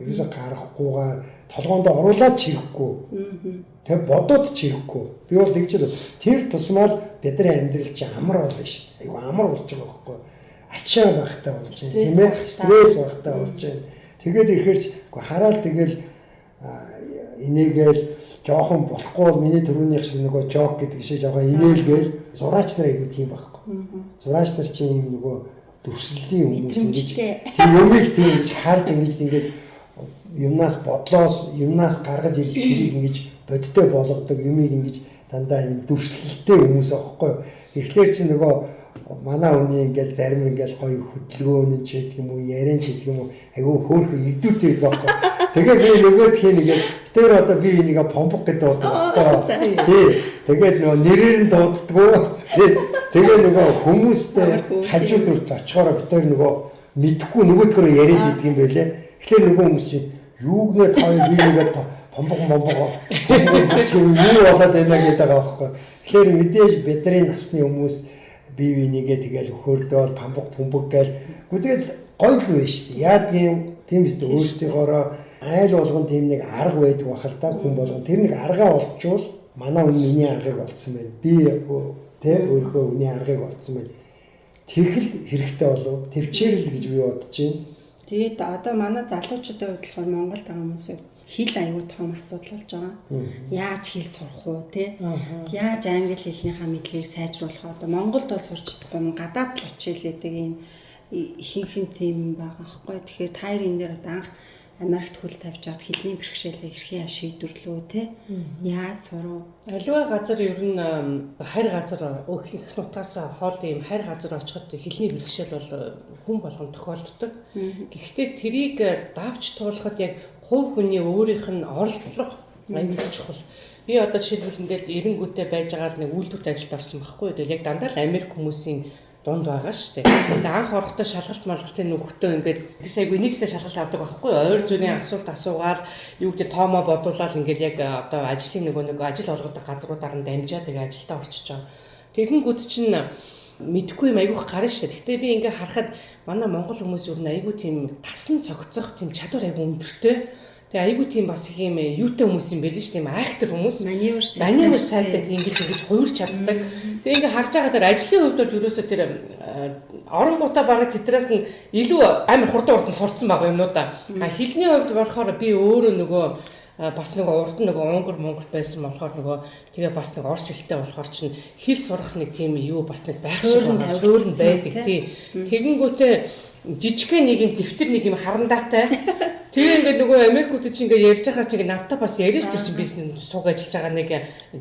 Ерөөсөө гаргахгүйгээр толгоондоо оруулаад ч хэрэггүй. Тэг бодоод ч хэрэггүй. Би бол тэгж л тэр тусмаа л бидний амьдрал чинь амар болно шүү дээ. Айгу амар болж байгаа байхгүй. Ачаа байхтай болж байна, тийм ээ? Стресс байхтай болж байна. Тэгээд ирэхэр ч хараал тэгэл инээгээл жоохон болохгүй бол миний түрүүнийх шиг нөгөө жок гэдэг шиг жоохон инээлгээл зураач нар айгу тийм байхгүй. Зураач нар чинь юм нөгөө дүрслэлийн хүмүүс ингэж тийм юмыг тийм ингэж харж ингэж ингээд юмнаас бодлоос юмнаас гаргаж ирж тэрийг ингэж бодтой болгодог юмыг ингэж дандаа юм дүрслэлтэй хүмүүс аахгүй. Тэгэхээр чи нөгөө манай хүний ингээл зарим ингээл гоё хөдөлгөөн нь ч гэдэг юм уу яриан ч гэдэг юм уу айгүй хөөрхөн идүүтэй байдаг аахгүй. Тэгээ би нөгөөх нь ингээд тэр одоо би энийг помпог гэдэг дууддаг аахгүй. Тий. Тэгээд нөгөө нэрээр нь дууддгүү. Тий. Тэгээ нөгөө хүмүүстэй хажууд хүртэл очихороо бид тэр нөгөө мэдхгүй нөгөөдхөрөө яриад идэг юм байлээ. Тэгэхээр нөгөө хүмүүс чинь юу гэнэ та хоёр би нэгээ помпог момпог юу болоод байна гэдэг байгаа аахгүй. Тэгэхээр мэдээж бидний насны хүмүүс бие бинийгээ тэгэл хөрдөөл пампаг пүмпэг гээл. Гү тэгэл гоё л байна шүү дээ. Яадгийн тийм үст өөрсдийнхоороо айл болгон тийм нэг арга байдаг байх л та хүн болгон тэр нэг аргаа олчвол манай хүн миний аргыг олдсон байна. Би тэ өөрийнхөө хүний аргыг олдсон байна. Тэгэл хэрэгтэй болов. Төвчээрэл гэж би бодож байна. Тэгээд одоо манай залуучуудын хувьд болохоор Монголд байгаа хүмүүсийн хэл аюу том асуудал болж байгаа. Яаж хэл сурах уу те? Яаж англи хэлнийхаа мэдлэгийг сайжруулах вэ? Одоо Монголд бол сурч чадахгүй юм гадаад л очил гэдэг ийм ихэнх нь тийм байгаа байхгүй. Тэгэхээр та хоёр энэ дээр одоо анх Америкт хөл тавьж аваад хэлний бэрхшээлээ хэрхэн шийдвэрлүү те? Яаж сурав? Аливаа газар ер нь харь газар их нутгаас хоол ийм харь газар очиход хэлний бэрхшээл бол хүн болгон тохиолддог. Гэхдээ тэрийг давж туулахад яг хувь хүний өөрийнх нь оролдлого аюул чухал. Би одоо жишээлбэл ингээл эренгүүтээ байж байгаа л нэг үйлдвэрт ажилд орсон байхгүй. Тэгээд яг дандаа л Америк хүмүүсийн дунд байгаа шүү дээ. Тэгээ анх орохдоо шалгалт малгалтын нөхөдөө ингээд тийш айгүй нийтлээ шалгалт авдаг байхгүй юу? Ойр зүүнний асуулт асуугаал юу гэдэг тоомоо бодуулаад ингээд яг одоо ажлын нөгөө нэг ажил олгодог газруудаар нь дамжаа тэгээ ажилдаа орчиж байгаа. Тэгэнгүүт чинь мэдхгүй юм айгүйх гарна шүү дээ. Гэтэ би ингээ харахад манай монгол хүмүүс юу н айгүй тийм тасан цогцох тийм чадвар айгүй өндөртэй. Тэгээ айгүй тийм бас их юм юутай хүмүүс юм байл шүү дээ. Тийм актер хүмүүс. Маневр сайтай тийм ингэж ингэж хувирч чаддаг. Тэгээ ингээ харж байгаа тэр ажлын хувьд бол ерөөсөө тэр оронгуудаа бараг тэдрээс нь илүү амар хурдан хурдан сурцсан байгаа юмнуудаа. А хэлний хувьд болохоор би өөрөө нөгөө бас нөгөө урд нь нөгөө унгар монголд байсан болохоор нөгөө тэгээ бас нэг орс хэлтэй болохоор чинь хэл сурах нэг тийм юу бас нэг байх шиг байгаа. Суурь нь байдаг тий. Тэгэнгүүтээ жижигхэн нэг юм дэвтэр нэг юм харандаатай. Тэгээ ингээд нөгөө Америкууд чинь ингээд ярьж байгаа чинь ингээд надтай бас яриаш тэр чинь бизнес суг ажиллаж байгаа нэг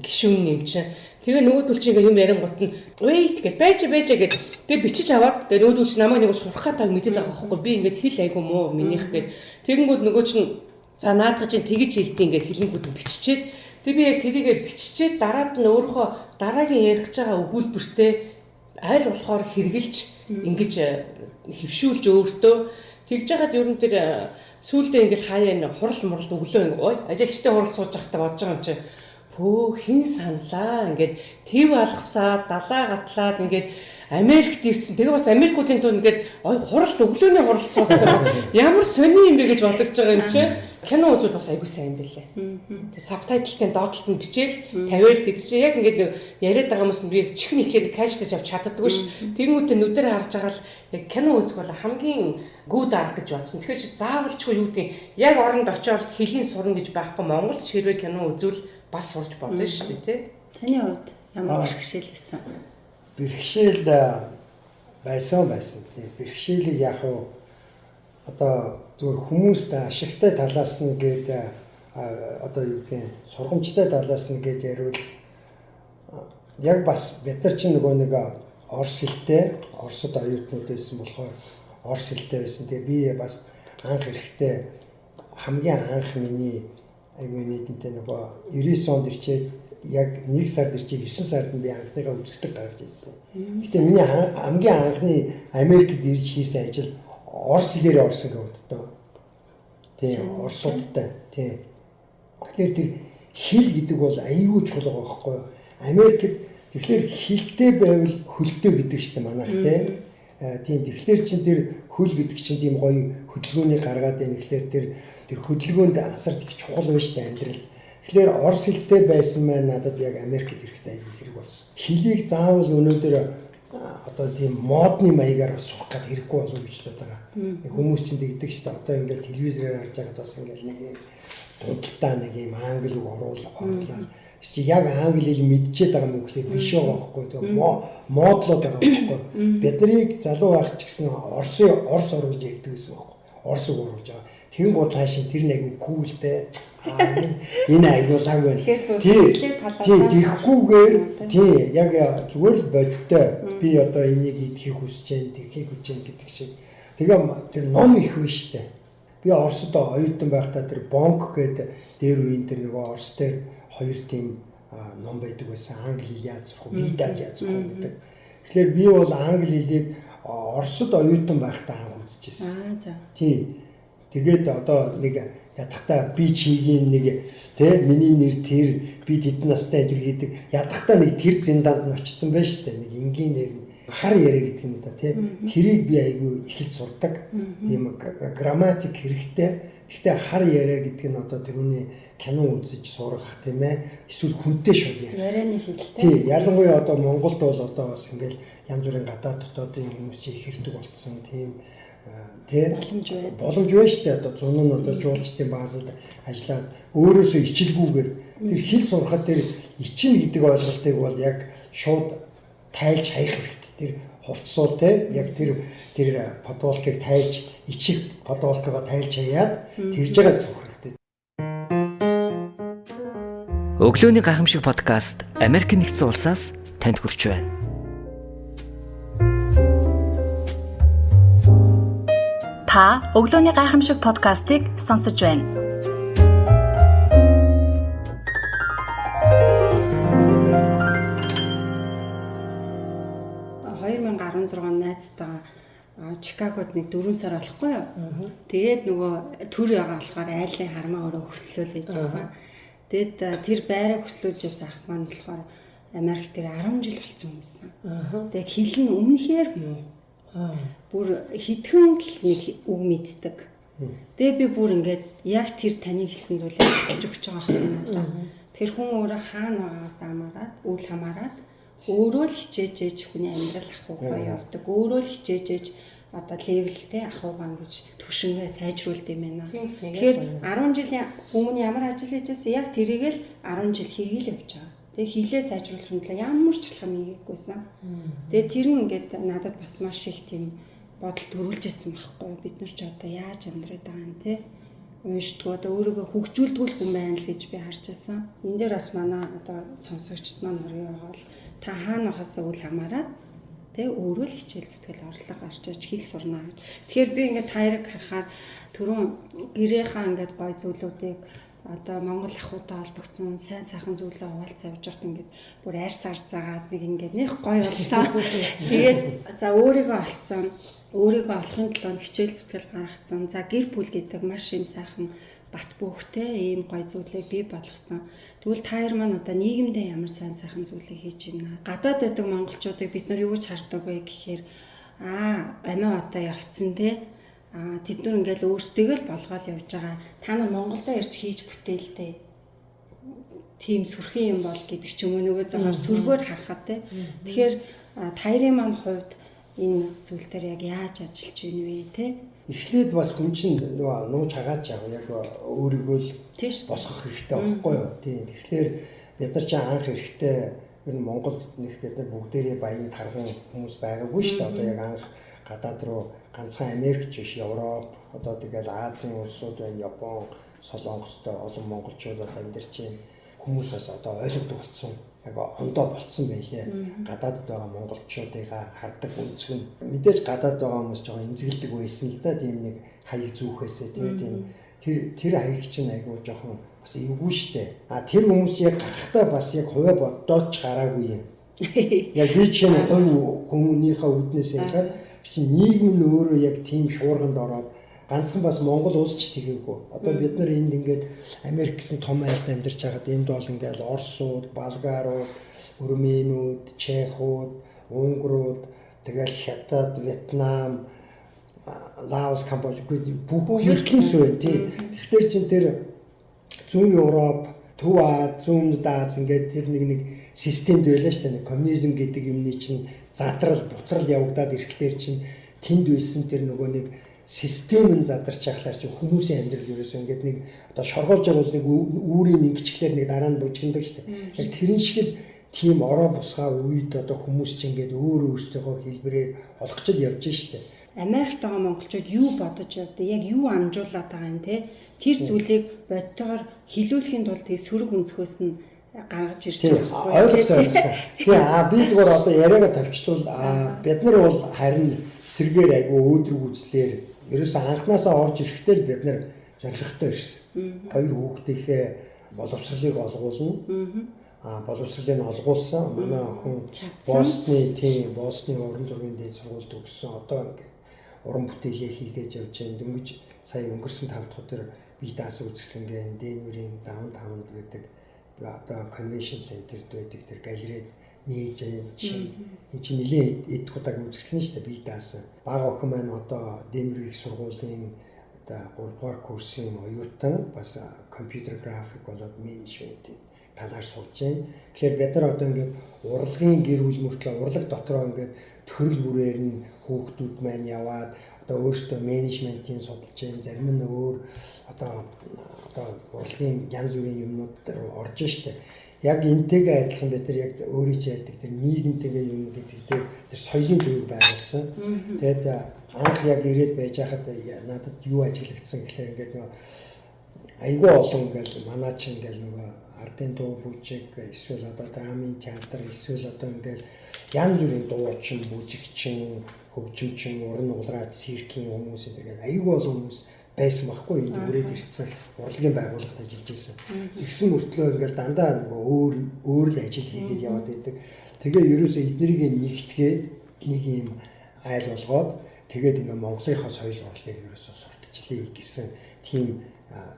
гишүүн юм чинь. Тэгээ нөгөөдөл чинь ингээд юм ярингууд нь wait гэж байж байж гэж тэгээ бичиж аваад тэгээ нөгөөдөл чинь намайг нэг сурах гатаг мэдээд байгаа байхгүй би ингээд хэл айгу муу минийх гээд тэгэнгүүт нөгөө чинь за наадах чинь тэгэж хэлдэг ингээд хэлэнгүүд нь биччихээд тэгээ би яг тэрийгэ биччихээд дараад нь өөрийнхөө дараагийн ярих гэж байгаа өгүүлбэртээ аль болохоор хэрглэж ингэж хөвшүүлж өөртөө тэгж яхад ер нь тэр сүүлдээ ингээл хаяа энэ хурал мурал өглөө ингээ ой ажилчтай хурал сууж байхдаа бодож байгаа юм чи пөө хин саналаа ингээд төв алгасаад далаа гатлаад ингээд Америкт ирсэн. Тэгээ бас Америкуудын тунд ингээд ой хуралд өглөөний хуралд суудсан. Ямар сони юм бэ гэж бодож байгаа юм чи. Кино үзвэл бас айгүй сайн юм байлээ. Тэгээ сабтайтлтай доогт нь бичээл тавиал гэдэг чинь яг ингээд яриад байгаа хүмүүс нь би чихэн ихэд кэчтэж авч чаддаггүй ш. Тэгэнгүүтээ нүдэрээ харж байгаа л яг кино үзэх бол хамгийн гүд арга гэж бодсон. Тэгэхээр чи заавалчгүй юу гэдэг яг оронд очиод хэлийн сурна гэж байхгүй Монголд ширвэ кино үзвэл бас сурч болно шүү дээ тий. Таны хувьд ямар бэрхшээл байсан? Бэрхшээл байсан. Тийм бэрхшээлийг яг уу одоо зүгээр хүмүүст ашигтай талаас нь гээд одоо юу гэх юм сургамжтай талаас нь гээд яриул яг бас бид нар чинь нөгөө нэг орс хэлтэй Оросд оюутнууд байсан болохоор орс хэлтэй байсан. Тэгээ би бас анх эрэхтэй хамгийн анх миний айгүй нийтэнтэй нөгөө 99 онд ирчээд яг 1 сард ирчээ 9 сард нь би анхныхаа үзэсгэлэг гаргаж ирсэн. Гэтэ миний хамгийн анхны Америкт ирж хийсэн ажил орс хэлээр орсон гэж боддоо. Тийм, орсуудтай. Тийм. Тэгэхээр тэр хэл гэдэг бол аюул чухал байгаа байхгүй юу? Америкт тэгэхээр хилтэй байвал хөлтэй гэдэг чинь манайх тийм. Тийм, тэгэхээр чин тэр хөл гэдэг чинь тийм гоё хөдөлгөөний гаргаад байна. Тэгэхээр тэр хөдөлгөөнд асар их чухал байна шүү дээ амьдрал. Тэгэхээр орс хэлтэй байсан маань надад яг Америкт ирэхдээ аюул хэрэг болсон. Хэлийг заавал өнөөдөр одоо тийм модны маягаар сурах гад хэрэггүй болов гэж бодод байгаа. Нэг хүмүүс чинь тэгдэг шүү дээ. Одоо ингээл телевизээр харж байхад бас ингээл нэг юм дунталтаа нэг юм англи үг оруулаад чи яг англи хэл мэдчихэд байгаа юм гэхлээр биш байгаа байхгүй. Тэгээ модлоод байгаа байхгүй. Биднийг залуу байх ч гэсэн орсын орс оруулж ярьдаг гэсэн байхгүй. Орс үг оруулж байгаа. Тэгэн гол хаашаа тэр нэг айгүй култэй. Энэ айгүй лаг байна. Тийм, тэгхгүйгээр тийм яг зүгээр л бодиттой. Би одоо энийг идэхийг хүсэж байна, тэгхийг хүсэж байна гэдэг шиг. Тэгээ тэр ном их биш штэ. Би Оросд оюутан байхдаа тэр Бонк гэдэг дээр үеийн тэр нөгөө Орос дээр хоёр тийм ном байдаг байсан. Англи хэл яаж сурах вэ? Би яаж сурах вэ гэдэг. Тэгэхээр би бол англи хэлийг Оросд оюутан байхдаа анх үзчихсэн. Аа за. Тийм. Тэгээд одоо нэг ядахтаа би чигийн нэг тэ миний нэр тэр би тэдэн настай энэ гэдэг ядахтаа нэг тэр зиндаанд нь очсон байж штэ нэг энгийн нэр нь хар яриа гэдэг юм да тий тэрийг би айгүй эхэлж сурдаг тийм грамматик хэрэгтэй. Гэхдээ хар яриа гэдэг нь одоо тэрүүний кино үзэж сурах тийм эсвэл хүнтэй шууд яриа. Ярианы хэлтэй. Тий, ялангуяа одоо Монголд бол одоо бас ингээл янз бүрийн гадаад дотоодын хүмүүс чи их хэрдэг болцсон тийм тий Боломж байна. Боломж байна шүү дээ. Одоо зун нь одоо жуулчдын баазад ажиллаад өөрөөсөө ичилгүүгээр тэр хэл сурахад тэр ичнэ гэдэг ойлголтыг бол яг шууд тайлж хаях хэрэгтэй. Тэр хувцсуу те яг тэр тэр подволкыг тайлж ичих подволкоо тайлж хаяад тэрж байгаа сурах хэрэгтэй. Өглөөний гайхамшиг подкаст Америк нэгдсэн улсаас танд хүрч байна. Та өглөөний гайхамшиг подкастыг сонсож байна. Оо 2016 он найзтайгаа Чикагод нэг 4 сар болохгүй юу. Тэгээд нөгөө төр ягаа болохоор айлын хармаа өрөө хөслөөл ээжсэн. Тэгээд тэр байраа хөслөөжээс ах маань болохоор Америк дээр 10 жил болсон юм байсан. Тэгээд хэл нь үнэхээр муу. Бүр хитгэн л нэг үг мэддэг. Тэгээд би бүр ингээд яг тэр таны хэлсэн зүйлийг баталж өгч байгаа байхгүй надаа. Тэгэхээр хүн өөрөө хаана байгаагаас хамаарат, үл хамаарат өөрөө л хичээж ээж хүний амьдрал ахуйгаа явдаг. Өөрөө л хичээж ээж одоо левелтэй ахуйгаа ингэж түвшингээ сайжруулд юм байна. Тэгэхээр 10 жилийн өмнө ямар ажил хийжсэн яг тэрийг л 10 жил хийгээл явж байгаа. Тэгээ хилээ сайжруулахын төлөө ямар ч алхам хийгээгүйсэн. Тэгээ тэр нь ингээд надад бас маш их тийм бодол төрүүлж ирсэн байхгүй. Бид нар ч одоо яаж амьдраад байгаа юм те. Уншдгоо одоо өөрийгөө хөгжүүлдэггүй хүн байна л гэж би харж байсан. Энэ дээр бас манай одоо сонсогчд маань хөрөө бол та хаана байхасаа үл хамааран тэ өөрөө л хичээл зүтгэл орлого гарч иж хэл сурна гэж. Тэгэхээр би ингээд та хоёрыг харахаар түрүүн гэрээхаа ингээд гой зүйлүүдийг одоо Монгол ахуйтай холбогдсон сайн сайхан зүйлээ хуваалцаа явж байхад ингээд бүр арьс арцаагаад нэг ингээд нэх гой боллоо. Тэгээд за өөрийгөө олцсон, өөрийгөө олохын төлөө хичээл зүтгэл гаргацсан. За гэр бүл гэдэг маш юм сайхан бат бөөхтэй ийм гой зүйлийг бий болгоцсон. Тэгвэл та хоёр маань одоо нийгэмдээ ямар сайн сайхан зүйлийг хийж байна? Гадаад байдаг монголчуудыг бид нар юу гэж хардаг вэ гэхээр амиа одоо явцсан те. Тэд нар ингээл өөрсдийгөө л болгоол явж байгаа. Та нар Монголдо ирж хийж бүтээлтэй. Тийм сүрхэн юм бол гэдэг ч юм уу нөгөө зөвхөн сүргээр харахад те. Тэгэхээр та хоёрын маань хувьд энэ зүйл дээр яг яаж ажиллаж байна вэ те? Эхлээд бас хүн чинь нөгөө нууж хагаач яг өөрийгөө л босгох хэрэгтэй байхгүй юу? Тийм. Тэгэхээр бид нар чинь анх эрэхтэй ер нь Монгол нэх бид нар бүгдээрээ баян тарган хүмүүс байгаагүй шүү дээ. Одоо яг анх гадаад руу ганцхан Америк ч биш, Европ, одоо тэгэл Азийн улсууд байна, Япон, Солонгостой олон монголчууд бас амьдарч байна. Хүмүүс бас одоо ойлгодог болсон. Яг ондоо болцсон байлээ. Гадаадд байгаа монголчуудыгаа хардаг өнцөг нь. Мэдээж гадаад байгаа хүмүүс жоохон эмзэгэлдэг байсан л да. Тийм нэг хаяг зүүхээсээ тийм тэр хаяг чинь айгүй жоохон бас эвгүй штэ. А тэр хүмүүс яг гарахтаа бас яг хувиа боддоод ч гараагүй юм. Яг би чинь хувь хүмүүнийхээ үүднээс ярихаар чинь нийгэм нь өөрөө яг тийм шуурганд ороод ганцхан бас Монгол улс ч тэгээгүй. Одоо бид нар энд ингээд Америк гэсэн том айлд амьдарч байхад энд бол ингээд Оросууд, Болгарууд, Өрмөнүүд, Чехууд, Унгарууд, тэгэл Хятад, Вьетнам, Лаос, Камбож бүх ертөнц байна тий. Тэгэхээр чин тэр зүүн Европ, Төв Аз, Зүүн Өмнөд Аз ингээд тэр нэг системд байлаа шүү дээ. Нэг коммунизм гэдэг юмны чинь задрал, бутрал явагдаад ирэхлээр чинь тэнд байсан тэр нөгөө нэг систем нь задарч яхалаар чинь хүмүүсийн амьдрал ерөөсөө ингээд нэг одоо шоргоолж бол нэг үүрийн ингэчлэр нэг дараа нь бужигнадаг шүү дээ. Яг тэрэн шиг л тийм ороо бусгаа үед одоо хүмүүс чинь ингээд өөр өөрсдийнхөө хэлбэрээр олгочод явж шүү дээ. Америкт байгаа монголчууд юу бодож явдаг, яг юу амжуулаад байгаа юм те. Тэр зүйлийг бодтойгоор хилүүлэхийн тулд тэгээ сөрөг өнцгөөс нь гаргаж ирж байгаа байхгүй. Ойлгосон. Тий, би зүгээр одоо яриагаа тавьчлуул бид нар бол харин сэргээр айгүй өөдрөг үзлээр ерөөсөө анханасаа орж ирэхдээ л бид нар зоригтой ирсэн. Хоёр хүүхдийнхээ боловсролыг олгуулна. Боловсролыг олгуулсан. Манай охин Босны Босны уран зургийн дээд сургуульд төгссөн. Одоо ингээд уран бүтээлээ хийгээд явж байна. Дөнгөж сая өнгөрсөн 5 дахь өдөр би даасан үзэсгэлэнгээ Денверийн даунтаунд байдаг одоо convention center-д байдаг тэр галерейд нээж жишээ. Энд чинь нэлээд эд удааг үзэсгэлэн шүү дээ би даасан. Бага охин маань одоо Денверийн их сургуулийн одоо 3 дугаар курсын оюутан бас компьютер график болоод менежментийн талаар сурж байна. Тэгэхээр бид нар одоо ингээд урлагийн гэр бүл мөртлөө урлаг дотроо ингээд төрөл бүрээр нь хүүхдүүд маань яваад Одоо өөртөө менежментийн судалж байна, зарим нь өөр одоо урлагийн янз бүрийн юмнууд дээр орж штэ. Яг энтэйгээ адилхан бид нар яг өөрийн чинь ярьдаг тэр нийгэмтэйгээ юм гэдэг дээр тэр соёлын төвийг байгуулсан. Тэгээд анх яг ирээд байж хахад надад юу ажиглагдсан гэхээр ингээд нөгөө айгүй олон ингээл манай чинь ингээл нөгөө ардын дуу бүжиг эсвэл одоо драмын театр эсвэл одоо ингээл янз бүрийн дуучин, бүжигчин, хөгжимчин, уран нугалраа циркийн хүмүүс энэ төр айгүй олон хүмүүс байсан байхгүй энд үрээд ирсэн урлагийн байгууллагад ажиллаж байсан. Тэгсэн мөртлөө ингээл дандаа нөгөө өөр өөр л ажил хийгээд яваад байдаг. Тэгээ ерөөсөө эднэрийг нэгтгээд нэг юм айл болгоод тэгээд ингээ Монголынхаа соёл урлагийг ерөөсөө сурталчлаа гэсэн тийм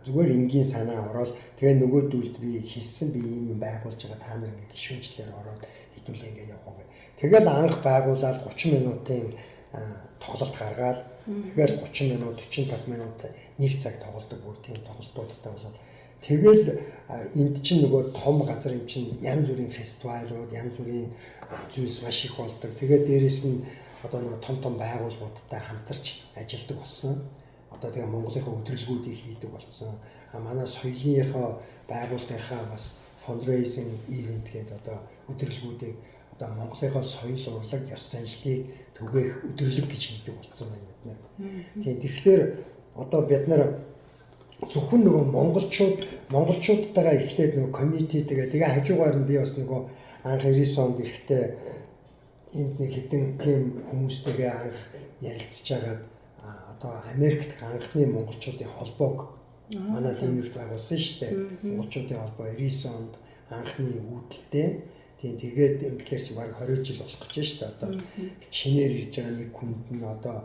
зүгээр энгийн санаа ороод тэгээ нөгөөдүүлд би хийсэн би ийм юм байгуулж байгаа та нар ингээ гишүүнчлэр ороод хэдүүлээ ингээ явах уу гэх. Тэгэл анх байгуулаад 30 минутын тоглолт гаргаад тэгэл 30 минут 45 минут нэг цаг тоглодог бүр тийм тоглолтуудтай болоод тэгэл энд чинь нөгөө том газар юм чинь янз бүрийн фестивалууд янз бүрийн зүйлс маш их болдог. Тэгээд дээрэс нь одоо нөгөө том том байгууллагуудтай хамтарч ажилладаг болсон. Одоо тэгээ Монголынхаа өдөрлгүүдийг хийдэг болсон. А манай соёлынхаа байгууллагынхаа бас fundraising event гэдэг одоо өдөрлгүүдийг одоо Монголынхаа соёл урлаг ёс заншлыг түгээх өдөрлөг гэж хийдэг болсон байна бид нар. Тийм тэгэхээр одоо бид нар зөвхөн нөгөө монголчуудтайгаа эхлээд нөгөө community тэгээ хажуугаар нь би бас нөгөө анх 99 онд ирэхдээ энд нэг хэдэн тийм хүмүүстэйгээ анх ярилцж хагаад одоо Америкт анхны монголчуудын холбоог манай Денверт байгуулсан шүү дээ. Монголчуудын холбоо 99 онд анхны үүдэлтэй. Тийм тэгээд инглиэр чи бараг 20 жил болох гэж шүү дээ. Одоо шинээр ирж байгаа нэг хүнд нь одоо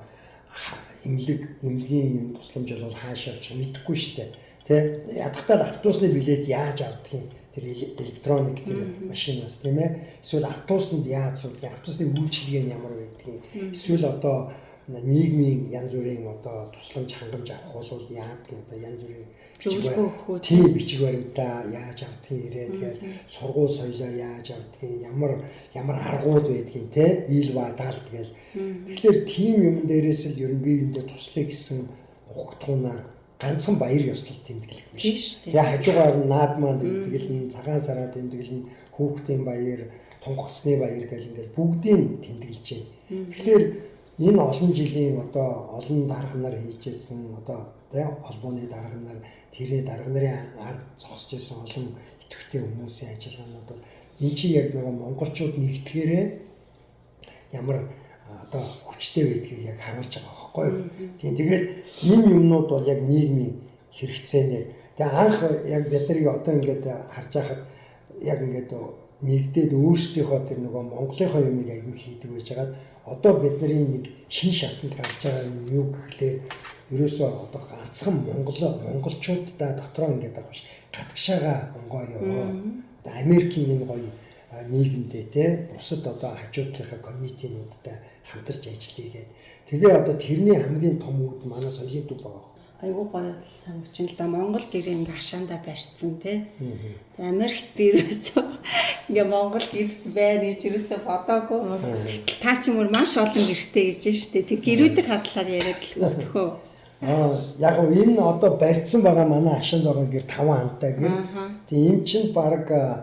эмнэлгийн юм тусламж бол хаашаа очих мэдэхгүй шүү дээ. Тэ ядахтаа л автобусны билет яаж авдгийг тэр электроник тэр машинаас тийм ээ. Эсвэл автобусанд яаж суудаг, автобусны үйлчилгээ нь ямар байдгийг. Эсвэл одоо нийгмийн янз бүрийн одоо тусламж хангамж авах бол яадаг одоо янз бүрийн зөвлөгөө өгөх үү тийм бичиг баримтаа яаж авдгийг ирээд тэгэл сургууль соёлоо яаж авдгийг ямар ямар аргууд байдгийг те ил ба даалт гээл. Тэгэхээр тийм юм дээрээс л ер нь бие биендээ туслая гэсэн ухагтхуунаар ганцхан баяр ёслол тэмдэглэх биш. Тэгээ хажуугаар нь наадмаа тэмдэглэн, цагаан сараа тэмдэглэн, хүүхдийн баяр, тунхасны баяр гэл ингээл бүгдийг тэмдэглэж байна. Тэгэхээр энэ олон жилийн одоо олон дарга нар хийжсэн одоо тий холбооны дарга нар тэрний дарга нарын ард зогсож исэн олон идэвхтэй хүмүүсийн ажиллагаанууд бол энэ чинь яг нөгөө монголчууд нэгтгэхээрээ ямар одоо хүчтэй байдгийг яг харуулж байгаа байхгүй юу. Тийм тэгээд энэ юмнууд бол яг нийгмийн хэрэгцээнээр тэгээ анх яг бид нарыг одоо ингээд харж байхад яг ингээд нэгдээд өөрсдийнхөө тэр нөгөө Монголынхоо юмыг аягүй хийдэг байжгаад одоо бидний нэг шин шатанд гарч байгаа юм юу гэхлээр ерөөсөө одоо ганцхан монголчуудаа дотроо ингээд байгаа биш гадагшаага онгоё. Одоо Америкийн энэ гоё нийгэмдээ те бусад одоо хажуудлынхаа community-нуудтай хамтарч ажиллая гээд тэгээ одоо тэрний хамгийн том үүд манай соёлын төв байгаа. Айгуу гоё санагч л да Монгол гэрээ ингээ хашаандаа барьцсан тий. Тэгээ Америкт би ерөөсөө ингээ Монгол гэрт байна гэж ерөөсөө бодоагүй. Гэтэл та ч юм уу маш олон гэртэй гэж штэ. Тэг гэрүүдийн хадлаар яриад л өгдөхөө. Аа яг гоо энэ одоо барьцсан байгаа манай хашаанд байгаа гэр 5 хамтаа гэр. Тэгээ эн чинь баг 10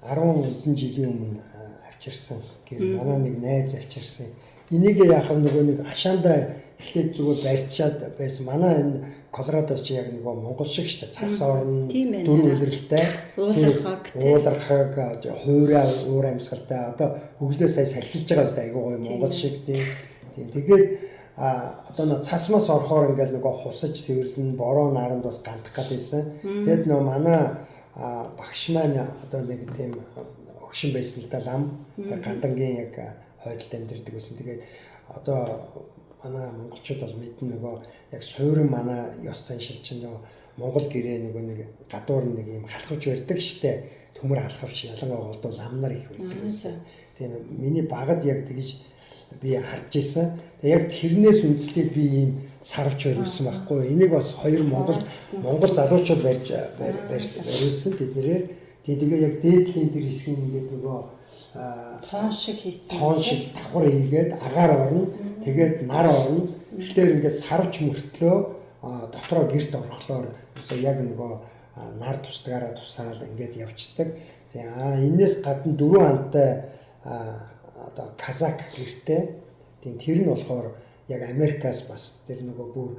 хэдэн жилийн өмнө авчирсан гэр. Манай нэг найз авчирсан. Энийг яах вэ нөгөө нэг хашаандаа эхлээд зүгээр барьчаад байсан. Манай энэ Колорадо чи яг нөгөө Монгол шиг штэ цас орно, дөрөв улиралтай, уулархаг, хуурай уур амьсгалтай. Одоо өглөө сая салхилж байгаа биз дээ айгуу гоё Монгол шиг тийм. Тэгээд одоо нөө цасмаас орохоор ингээл нөгөө хусаж сэвэрлэн бороо наранд бас гандах гад байсан. Тэгээд нөө манай багш маань одоо нэг тийм өгшин байсан л да лам. Тэр гандангийн яг хойдолд амьдардаг байсан. Тэгээд одоо манай монголчууд бол мэднэ нөгөө яг суурин манай ёс заншил чинь нөгөө Монгол гэрээ нөгөө нэг гадуур нэг юм халахвч барьдаг штэ. Төмөр халахвч ялангуяа голдуу лам нар их барьдаг байсан. Тэгээ миний багад яг тэгж би харж исэн. Тэгээ яг тэрнээс үндэслээд би ийм сарвч бариулсан байхгүй. Энийг бас хоёр монгол залуучууд барьж барьсан тэднэрээр. Тэгээ яг дээдлийн тэр хэсгийг ингээд нөгөө Тоон шиг хийцэн. Тоон шиг давхар хийгээд агаар орно. Тэгээд нар орно. Тэгэхээр ингээд сарвч мөртлөө дотроо герт орохлоор яг нөгөө нар тусдгаараа тусаал ингээд явцдаг. Тэгээ энэс гадна 4 антай одоо казак гэртэй. Тийм, тэр нь болохоор яг Америкаас бас тэр нөгөө бүр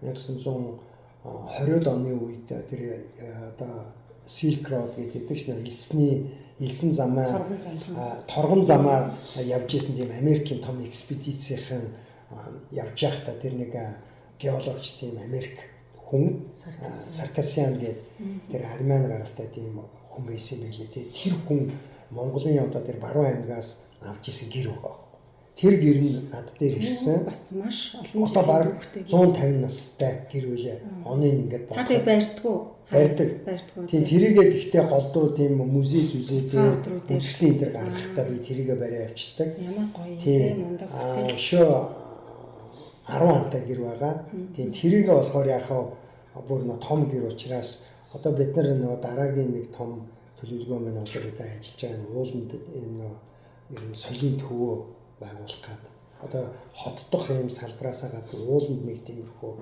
1920-од оны үед тэр одоо Silk Road гэдэг чинь элсэн замаар торгон замаар явж исэн тийм Америкийн том экспедицийн явж байхдаа тэр нэг геологч тийм Америк хүн Саркасян гэдэг тэр армян гаралтай тийм хүн байсан байлээ. Тэр хүн Монголын одоо тэр Баруун аймгаас авч исэн гэр байгаа. Тэр гэр нь над дээр ирсэн. Бас маш олон жилийн одоо 150 настай гэр үлээ. Оныг ингээд бодох. Та барьдгүй. Барьдаг. Тийм, тэрийгээ тэгтээ голдуу тийм музей зүзээ дээр үзэсгэлэн энэ төр гаргахтаа би тэрийгээ бариа авчдаг. Ямар гоё тийм мундаг бүтээл. Өшөө 10 антай гэр байгаа. Тийм, тэрийгээ болохоор яг бүр нөө том гэр учраас одоо бид нар нөгөө дараагийн нэг том төлөвлөгөө маань одоо бид нар ажиллаж байгаа нь ууланд энэ нөө ер нь соёлын төвөө байгуулах гад. Одоо хот дох юм салбараасаа гадна ууланд нэг тиймэрхүү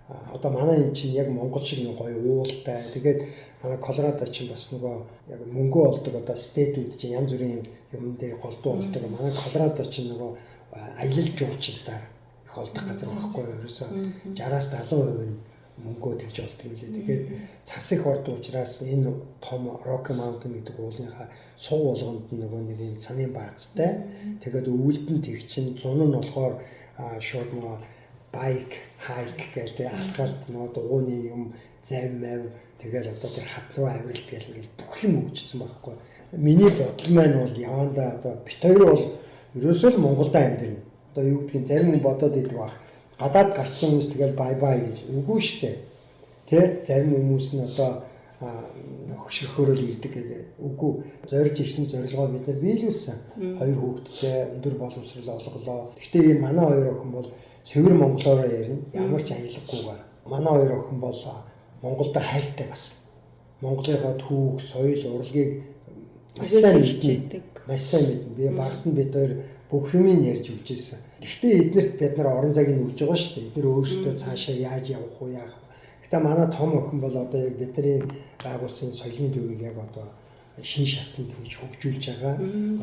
одоо манай энэ чинь яг Монгол шиг нэг гоё уултай. Тэгээд манай Колорадо чинь бас нөгөө яг мөнгөө олдог одоо стейтүүд чинь янз бүрийн юм дээр голдуу олдог. Манай Колорадо чинь нөгөө аялал жуулчлалаар их олдог газар байхгүй юу? Ерөөсөө 60-аас 70% нь мөнгөө тэгж олдог юм лээ. Тэгээд цас их ордог учраас энэ том Rocky Mountain гэдэг уулынхаа суг болгонд нөгөө нэг юм цанын баацтай. Тэгээд өвөлд нь тэг чинь зун нь болохоор шууд нөгөө bike hike гэх тэ алхалт нөгөө дугууны юм зав мав тэгэл одоо тэр хат руу авиралт гэл ингээл бүх юм өгчсөн байхгүй. Миний бодол маань бол явандаа одоо бит хоёр бол ерөөсөө л Монголд амьдрна. Одоо юу гэдгийг зарим хүн бодоод идэг баг. Гадаад гарсан хүмүүс тэгэл бай бай гэж үгүй штэ. Тэ зарим хүмүүс нь одоо хөшөрхөөрөл ирдэг гэдэг үгүй. Зорж ирсэн зорилгоо бид нар биелүүлсэн. Хоёр хүүхэдтэй өндөр боловсрол олголоо. Гэхдээ ийм манай хоёр охин бол цэвэр монголоороо ярина. Ямар ч аялгагүйгээр. Манай хоёр охин бол Монголдо хайртай бас. Монголынхоо түүх, соёл, урлагийг маш сайн мэддэг. Маш сайн мэднэ. Би багт нь бид хоёр бүх юмыг ярьж өгч ирсэн. Гэхдээ эднэрт бид нар орон зайг нь өгж байгаа шүү дээ. Эднэр өөрсдөө цаашаа яаж явах уу, яах вэ? Гэтэ манай том охин бол одоо яг бидний байгуулсан соёлын төвийг яг одоо шин шатанд ингэж хөгжүүлж байгаа.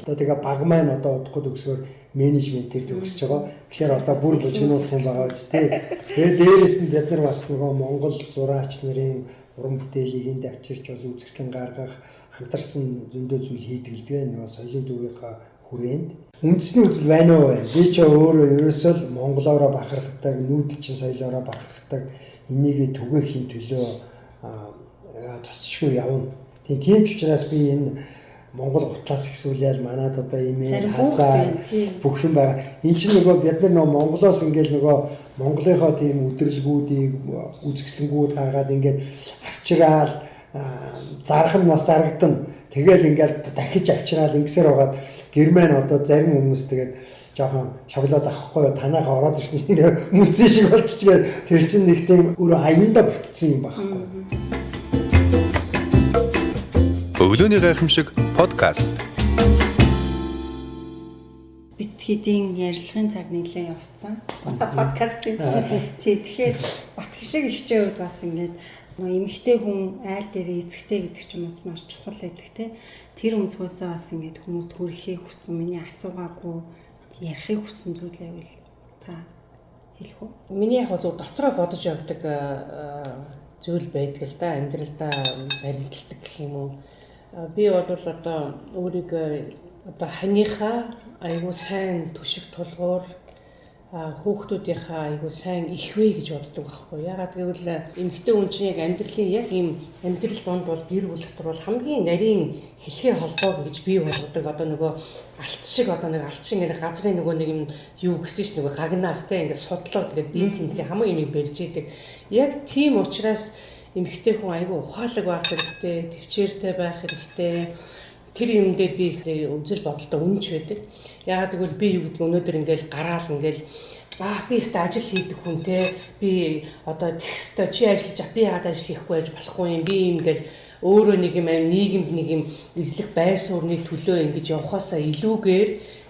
Одоо тэгээ баг маань одоо удахгүй төгсгөр менежментээр төгсөж байгаа. Тэгэхээр одоо бүр бужигнуулах юм байгаа биз дээ. Тэгээ дээрэс нь бид нар бас нөгөө Монгол зураач нарын уран бүтээлийг энд авчирч бас үзэсгэлэн гаргах хамтарсан зөндөө зүйл хийдэг л дээ. Нөгөө соёлын төвийнхаа хүрээнд. Үндэсний үзэл байна уу байна. Би ч өөрөө ерөөсөө л монголоороо бахархдаг, нүүдэлчин соёлоороо бахархдаг, энийг түгээхийн төлөө цоцчгүй явна. Тийм ч учраас би энэ Монгол гутлаас ихсүүлээл манад одоо имэйл хазаа бүх юм байгаа. Энд чинь нөгөө бид нар нөгөө Монголоос ингээл нөгөө Монголынхоо тийм өдөрлгүүдийг үзэсгэлэнгүүд гаргаад ингээд авчираал зарах нь бас зарагдана. Тэгэл ингээл дахиж авчираал ингэсээр байгаад Герман одоо зарим хүмүүс тэгээд жоохон шоколад авахгүй юу танааха ороод ирсэн чинь мүнзэн шиг болчихгээд тэр чинь нэг тийм өөрөө аяндаа бүтцэн юм байхгүй. Өглөөний гайхамшиг подкаст. Бид хэдийн ярилцлагын цаг нэлээд явцсан. Подкастын. Тэгэхээр Батгшиг ихчийн хувьд бас ингээд нөө эмэгтэй хүн айл дээрээ эзэгтэй гэдэг чинь бас маш чухал байдаг те. Тэр өнцгөөсөө бас ингээд хүмүүст хүрэхийг хүссэн, миний асуугаагүй ярихыг хүссэн зүйл байвал та хэлэх үү? Миний яг зөв дотроо бодож явдаг зүйл байдаг л да, амьдралдаа баримталдаг гэх юм уу. Би бол одоо өөрийгөө одоо ханыхаа айгүй сайн түшиг тулгуур хүүхдүүдийнхаа айгүй сайн их вэ гэж боддог байхгүй. Ягаад гэвэл эмэгтэй хүн чинь яг амьдралын яг ийм амьдрал донд бол гэр бүл дотор бол хамгийн нарийн хэлхээ холбоог гэж бий болгодог. Одоо нөгөө алт шиг одоо нэг алт шиг нэг газрын нөгөө нэг юм юу гэсэн ш нөгөө гагнаас те ингээд судлаа тэгээд биеийн тэнтлийн хамгийн юмыг барьж идэг. Яг тийм учраас эмэгтэй хүн айгүй ухаалаг байх хэрэгтэй, төвчээртэй байх хэрэгтэй. Тэр юм дээр би их үзэл бодолтой үнэнч байдаг. Ягаад гэвэл би юу гэдэг өнөөдөр ингээл гараал ингээл Би өстө ажил хийдэг хүн те, би одоо тех өстө, чи ажиллаж би яагаад ажил хийхгүй байж болохгүй юм, би юм гэл өөрөө нэг юм нийгэмд нэг юм эзлэх байр суурны төлөө ингэж явхаасаа илүүгээр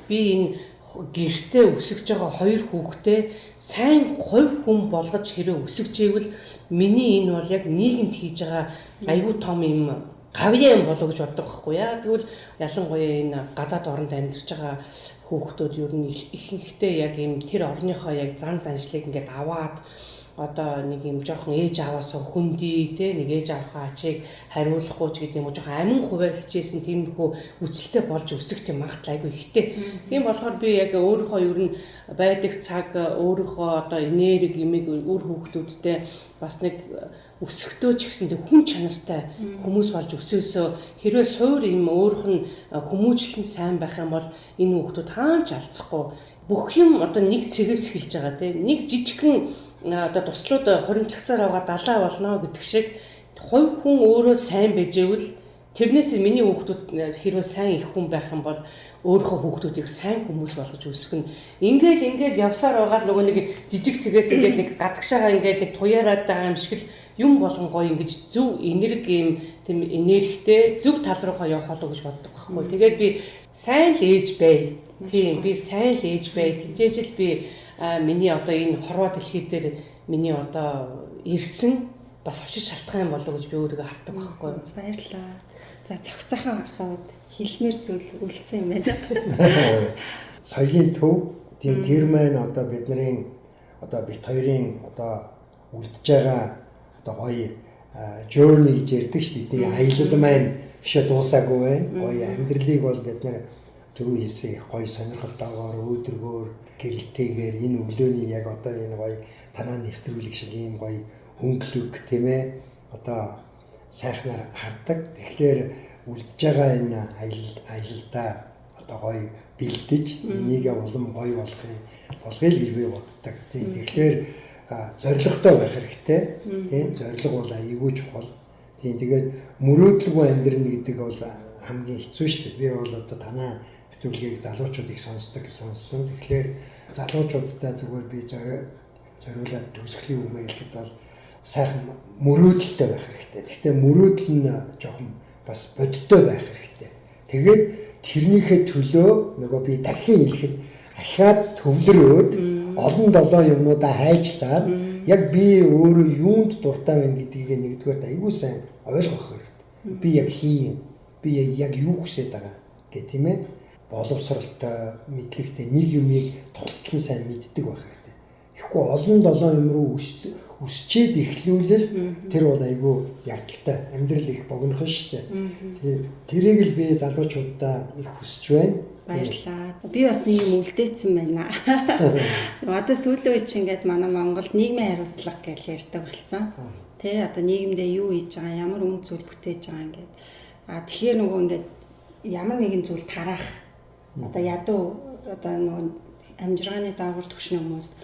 би энэ гэртээ өсөж байгаа хоёр хүүхдээ сайн хувь хүн болгож хэрэг өсөж ивэл миний энэ бол яг нийгэмд хийж байгаа айгүй том юм гавьяа юм болоо гэж боддог байхгүй яа. Тэгвэл ялангуяа энэ гадаад оронд амьдарч байгаа хүүхдүүд ер нь ихэнхдээ яг юм тэр орныхоо яг зан заншлыг ингээд аваад одоо нэг юм жоохон ээж аваасаа хөндөй те, нэг ээж авахаа ачийг хариулахгүй ч гэдэг юм уу, жоохон амин хувиа хичээсэн тиймэрхүү үсэлтэй болж өсөх тийм магадлал айгүй ихтэй. Тийм болохоор би яг өөрийнхөө ер нь байдаг цаг, өөрийнхөө одоо энерги имийг үр хүүхдүүдтэй бас нэг өсөхдөө ч гэсэн тэг хүн чанартай хүмүүс болж өсөөсөө хэрвээ суур юм өөрөх нь хүмүүжил нь сайн байх юм бол энэ хүүхдүүд хаан ч алцахгүй. Бүх юм одоо нэг цэгээс эхэлж байгаа те, нэг жижигхэн одоо туслууд хоримтлагцаар аваа далаа болно гэдэг шиг хувь хүн өөрөө сайн байж ивэл тэрнээс миний хүүхдүүд хэрвээ сайн их хүн байх юм бол өөрийнхөө хүүхдүүдийг сайн хүмүүс болгож өсгөх нь ингээл явсаар байгаа л нөгөө нэг жижиг сэгээс ингээл нэг гадагшаага ингээл нэг туяараад байгаа юм шиг л юм болгон гоё ингэж зөв энерги юм тийм энергитэй зөв тал руугаа явах болов гэж боддог байхгүй. Тэгээд би сайн л ээж бай. Тийм, би сайн л ээж бай. Тэгжээж л би миний одоо энэ хорвоо дэлхий дээр миний одоо ирсэн бас очиж шалтгаан болов гэж би өөрийгөө хардаг байхгүй. Баярлалаа. За цогцоохон ахад хэлмээр зүйл үлдсэн юм байна. Соёлын төв тийм тэр маань одоо бидний одоо бит хоёрын одоо үлдэж байгаа одоо гоё journey гэж ярьдаг шүү дээ. Тэдний аялал маань бишээ дуусаагүй байна. Гоё амьдралыг бол бид нэр түрүү хийсэн их гоё сонирхолтойгоор өөдрөгөөр гэрэлтэйгээр энэ өглөөний яг одоо энэ гоё танаа нэвтрүүлэг шиг ийм гоё өнгөлөг тийм ээ одоо сайхнаар хардаг. Тэгэхээр үлдэж байгаа энэ аялалдаа одоо гоё бэлдэж энийгээ улам гоё болгоё л гэж би боддог. Тийм, тэгэхээр зорилготой байх хэрэгтэй. Тийм, зорилго бол айгүй чухал. Тийм, тэгээд мөрөөдөлгүй амьдрна гэдэг бол хамгийн хэцүү шүү дээ. Би бол одоо танаа нэвтрүүлгийг залуучууд их сонсдог сонссон. Тэгэхээр залуучуудтай зүгээр би зориулаад төгсгөлийн үгээ хэлэхэд бол сайхан мөрөөдөлтэй байх хэрэгтэй. Гэхдээ мөрөөдөл нь жоохон бас бодиттой байх хэрэгтэй. Тэгээд тэрнийхээ төлөө нөгөө би дахин хэлэхэд ахиад төвлөрөөд олон долоо юмнуудаа хайжтаад яг би өөрөө юунд дуртай байна гэдгийг нэгдүгээр айгүй сайн ойлгох хэрэгтэй. Би яг хийн, би яг юу хүсэж байгаа гэх тийм ээ. Боловсралтай, мэдлэгтэй нэг юмыг тултал нь сайн мэддэг байх хэрэгтэй. Тэгэхгүй олон долоо юм руу өсчээд эхлүүлэл тэр бол айгүй явдалтай амьдрал их богинохон шүү дээ. Тэрийг л би залуучуудаа их хүсэж байна. Баярлалаа. Би бас нэг юм үлдээсэн байна. Одоо сүүлийн үе чинь ингээд манай Монголд нийгмийн хариуцлага гэж ярьдаг болсон. Тэ одоо нийгэмдээ юу хийж байгаа, ямар үн зүйл бүтээж байгаа ингээд. А тэгэхээр нөгөө ингээд ямар нэгэн зүйл тараах одоо ядуу одоо нөгөө амжиргааны доогуур түвшний хүмүүст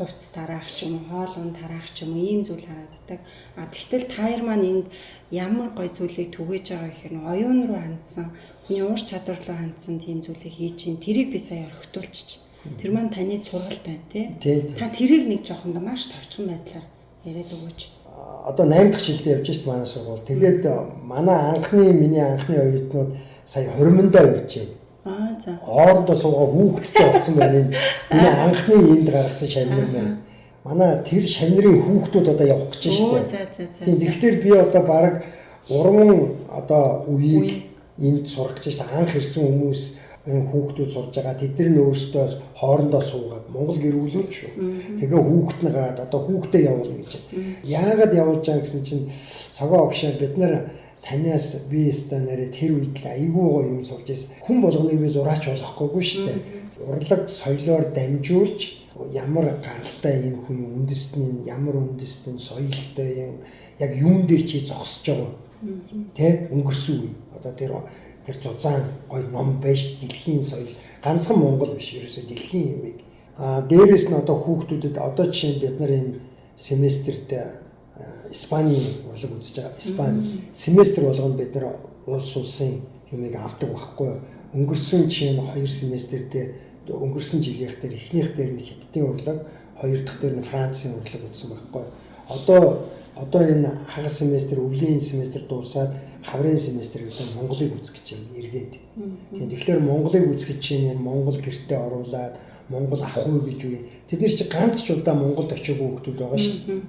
хувцас тараах ч юм уу, хоол унд тараах ч юм уу ийм зүйл хараад байдаг. А тэгтэл та хоёр маань энд ямар гоё зүйлийг түгээж байгаа гэхээр нөгөө оюун руу хандсан, хүний уур чадвар руу хандсан тийм зүйлийг хийж чинь тэрийг би сая орхитуулчих. Тэр маань таны сургалт байна тий. Та тэрийг нэг жоохон маш товчхон байдлаар яриад өгөөч. Одоо 8 дахь жилдээ явж шít манай сургууль. Тэгээд манай анхны миний анхны оюутнууд сая 20 мөндөө явж байна. Аа за. Хоорондоо суугаа хүүхэдтэй болсон байна энэ. Миний анхны энд гаргасан шавнар маань. Манай тэр шавнырын хүүхдүүд одоо явах гэж байна шүү дээ. Тийм, тэгэхээр би одоо бараг 3 одоо үеийг энд сурах гэж байна. Анх ирсэн хүмүүс хүүхдүүд сурж байгаа. Тэд нар нь өөрсдөө хоорондоо суугаад Монгол гэр бүлүүд шүү. Тэгээ хүүхэд нь гараад одоо хүүхдээ явуулна гэж. Яагаад явуулж байгаа гэсэн чинь согоо огшоо бид нар танаас би өста нэрээ тэр үед л айгүй гоё юм сурч байсан. Хүн болгоныг би зураач болохгүйгүй шүү дээ. Урлаг соёлоор дамжуулж ямар гаралтай энэ хүн үндэстний ямар үндэстэн соёлтой юм яг юун дээр чи зогсож байгаа. Тэ өнгөрсөн үе. Одоо тэр зузаан гоё ном байж дэлхийн соёл ганцхан Монгол биш ерөөсөө дэлхийн юмыг. А дээрэс нь одоо хүүхдүүдэд одоо жишээ нь бид нар энэ семестрт Испани урлаг үзэж байгаа. Испани семестр болгоно бид нар улс улсын юмыг авдаг байхгүй юу? Өнгөрсөн жишээ нь 2 семестр дээр өнгөрсөн жилийнх дээр эхнийх дээр нь Хятадын урлаг, хоёр дахь дээр нь Францын урлаг үзсэн байхгүй. Одоо энэ хагас семестр, өвлийн семестр дуусаад хаврын семестр гэдэг Монголыг үзэх гэж байна эргээд. Тийм, тэгэхээр Монголыг үзэх гэж байна, Монгол гэртээ оруулаад Монгол ах уу гэж үе. Тэд нар чи ганц ч удаа Монголд очиагүй хүмүүс байгаа шүү дээ.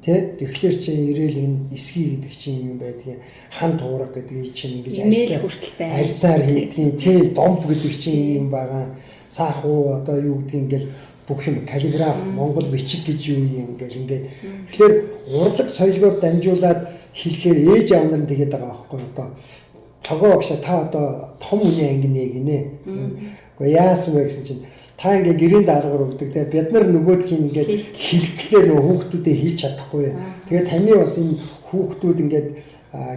Тэ? Тэгэхээр чи ирээл энэ эсгий гэдэг чинь юм байдгийг, хан туураг гэдгийг чинь ингэж арьсаар хийдгийг, тийм домп гэдэг чинь юм байгаа. Саах уу одоо юу гэдгийг ингээл бүх юм каллиграф, монгол бичиг гэж юу юм ингээл ингээд. Тэгэхээр урлаг соёлоор дамжуулаад хэлэхээр ээж аав нар нь тэгээд байгаа байхгүй одоо. Цогоо багшаа та одоо том үний анги нэ гинэ. Гэхдээ яасан бэ гэсэн чинь та ингээ гэрийн даалгавар өгдөг те, бид нар нөгөөдгийг ингээд хэлэхлээр нөгөө хүүхдүүдэд хийж чадахгүй. Тэгээ таны бас энэ хүүхдүүд ингээд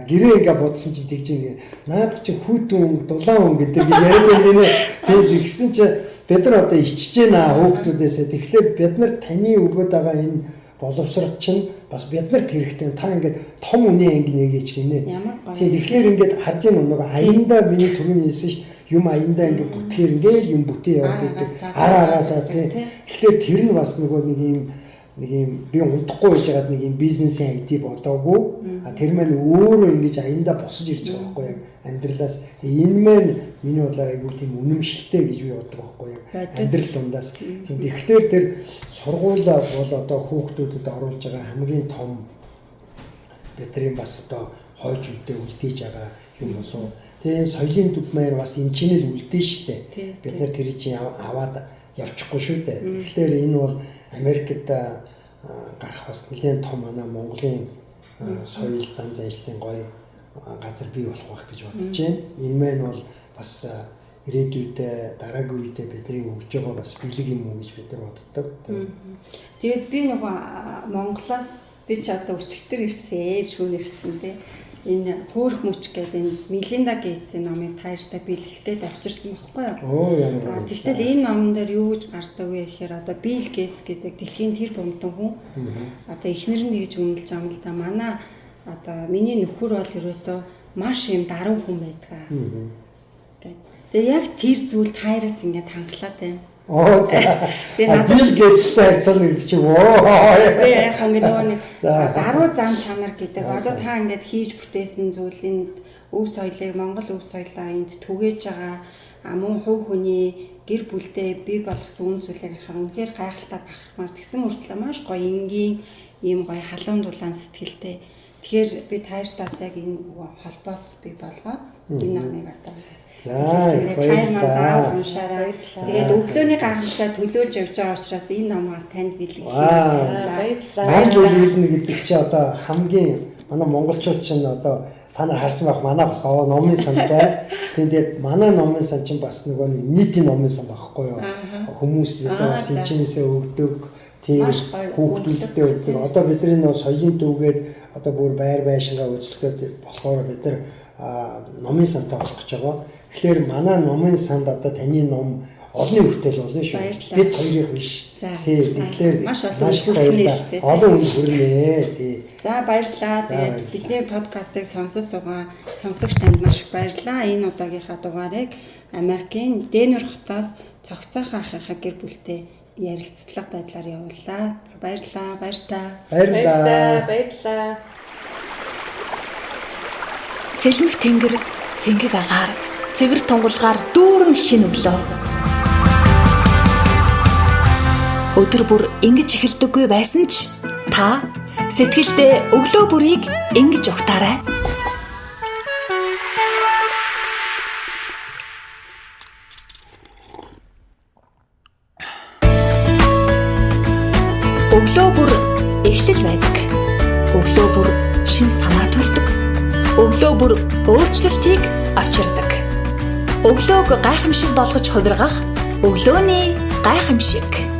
гэрээ ингээ бодсон чинь тэгж ингээ наад чи хүүтэн өнгө дулаан өнгө гэдэг яриад байна гинэ. Тэгээд тэгсэн чи бид нар одоо ичж гэнэ хүүхдүүдээсээ. Тэгэхээр бид нар таны өгөөд байгаа энэ боловсрол чинь бас бид нарт хэрэгтэй. Та ингээд том үний анги нэгээч гинэ. Тийм, тэгэхээр ингээд харж байгаа нөгөө аяндаа миний түрүүний хэлсэн шүү дээ. Юм аяндаа ингээд бүтгээр ингээл юм бүтээ яваад байдаг. Ара араасаа тийм. Тэгэхээр тэр нь бас нөгөө нэг юм би унтахгүй байж байгаад нэг юм бизнесийн ID бодоогүй. А тэр маань өөрөө ингэж аяндаа босож ирж байгаа байхгүй яг амьдралаас. Тэгээ энэ маань миний бодлоор айгүй тийм үнэмшилтэй гэж би боддог байхгүй яг амьдрал дундаас. Тийм, тэгэхээр тэр сургуулаа бол одоо хүүхдүүдэд оруулж байгаа хамгийн том бидний бас одоо хойч үедээ үлдээж байгаа юм болов. Тэгээ энэ соёлын төв маань бас энэ чинь л үлдэн штэ. Бид нар тэр чинь аваад явчихгүй шүү дээ. Тэгэхээр энэ бол Америкт гарах бас нэлээд том манай Монголын соёл зан заншлын гоё газар бий болох байх гэж бодож байна. Энэ маань бол бас ирээдүйдээ дараагийн үедээ бидний өгж байгаа бас бэлэг юм уу гэж бид нар боддог. Тэгээд би нөгөө Монголоос би ч одоо өчигдөр ирсэн, шүүн ирсэн тий. Энэ хөөрөх мөч гэдэг энэ Мелинда Гейтсийн номыг та хоёртай бэлгэлтэй авчирсан байхгүй юу? Оо ямар. Тэгтэл энэ номон дээр юу гэж гардаг вэ гэхээр одоо Билл Гейтс гэдэг дэлхийн тэр бомтон хүн одоо эхнэр нь гэж үнэлж байгаа юм л да. Манай одоо миний нөхөр бол ерөөсөө маш юм даруй хүн байдаг. Тэгээ яг тэр зүйл та хоёроос ингээд хангалаад байна. Оо за. Би Билл Гейтстэй харьцуулна гэдэг чинь оо. Би яг ингэ нөгөө нэг даруй зам чанар гэдэг. Одоо та ингээд хийж бүтээсэн зүйл энд өв соёлыг Монгол өв соёлоо энд түгээж байгаа мөн хувь хүний гэр бүлдээ бий болгосон үн зүйлийг харахаар үнэхээр гайхалтай бахархмаар тэгсэн мөртлөө маш гоё энгийн ийм гоё халуун дулаан сэтгэлтэй. Тэгэхээр би та хоёртаас яг энэ холбоос бий болгоод энэ номыг одоо За баярлалаа. Заавал уншаарай. Тэгээд өглөөний гайхамшигтай төлөөлж явж байгаа учраас энэ номоос танд бэлгэлээ. Баярлалаа. Монгол хэлнэ гэдэг чи одоо хамгийн манай монголчууд чинь одоо та нар харсан байх манай бас номын сантай. Тэгээд манай номын сан чинь бас нөгөө нийтийн номын сан байхгүй юу? Хүмүүс бид нар бас энэчнээсээ өгдөг. Тийм хүүхдүүдтэй өгдөг. Одоо бидний нөгөө соёлын дүүгээд одоо бүр байр байшингаа үзэлтүүд болохоор бид нар номын сантай болох гэж байгаа. Тэгэхээр манай номын санд одоо таны ном олонний хүртэл болно шүү. Бид хоёрыг биш. Тий, тэгэхээр маш олон хүн шүү дээ. Олон хүн хүрнэ. Тий. За баярлалаа. Тэгээд бидний подкастыг сонсож суугаа сонсогч танд маш их баярлалаа. Энэ удаагийнхаа дугаарыг Америкийн Денвер хотоос цогцойхон ахынхаа гэр бүлтэй ярилцлага байдлаар явууллаа. Баярлалаа. Баяртай. Баярлалаа. Баярлалаа. Цэлмэх тэнгэр, цэнгэг агаар, цэвэр тунгалгаар дүүрэн шин өглөө. Өдөр бүр ингэж эхэлдэггүй байсан ч та сэтгэлдээ өглөө бүрийг ингэж угтаарай. Өглөө бүр эхлэл байдаг. Өглөө бүр шин санаа төрдөг. Өглөө бүр өөрчлөлтийг авчирдаг. Өглөөг гайхамшиг болгож хувиргах өглөөний гайхамшиг.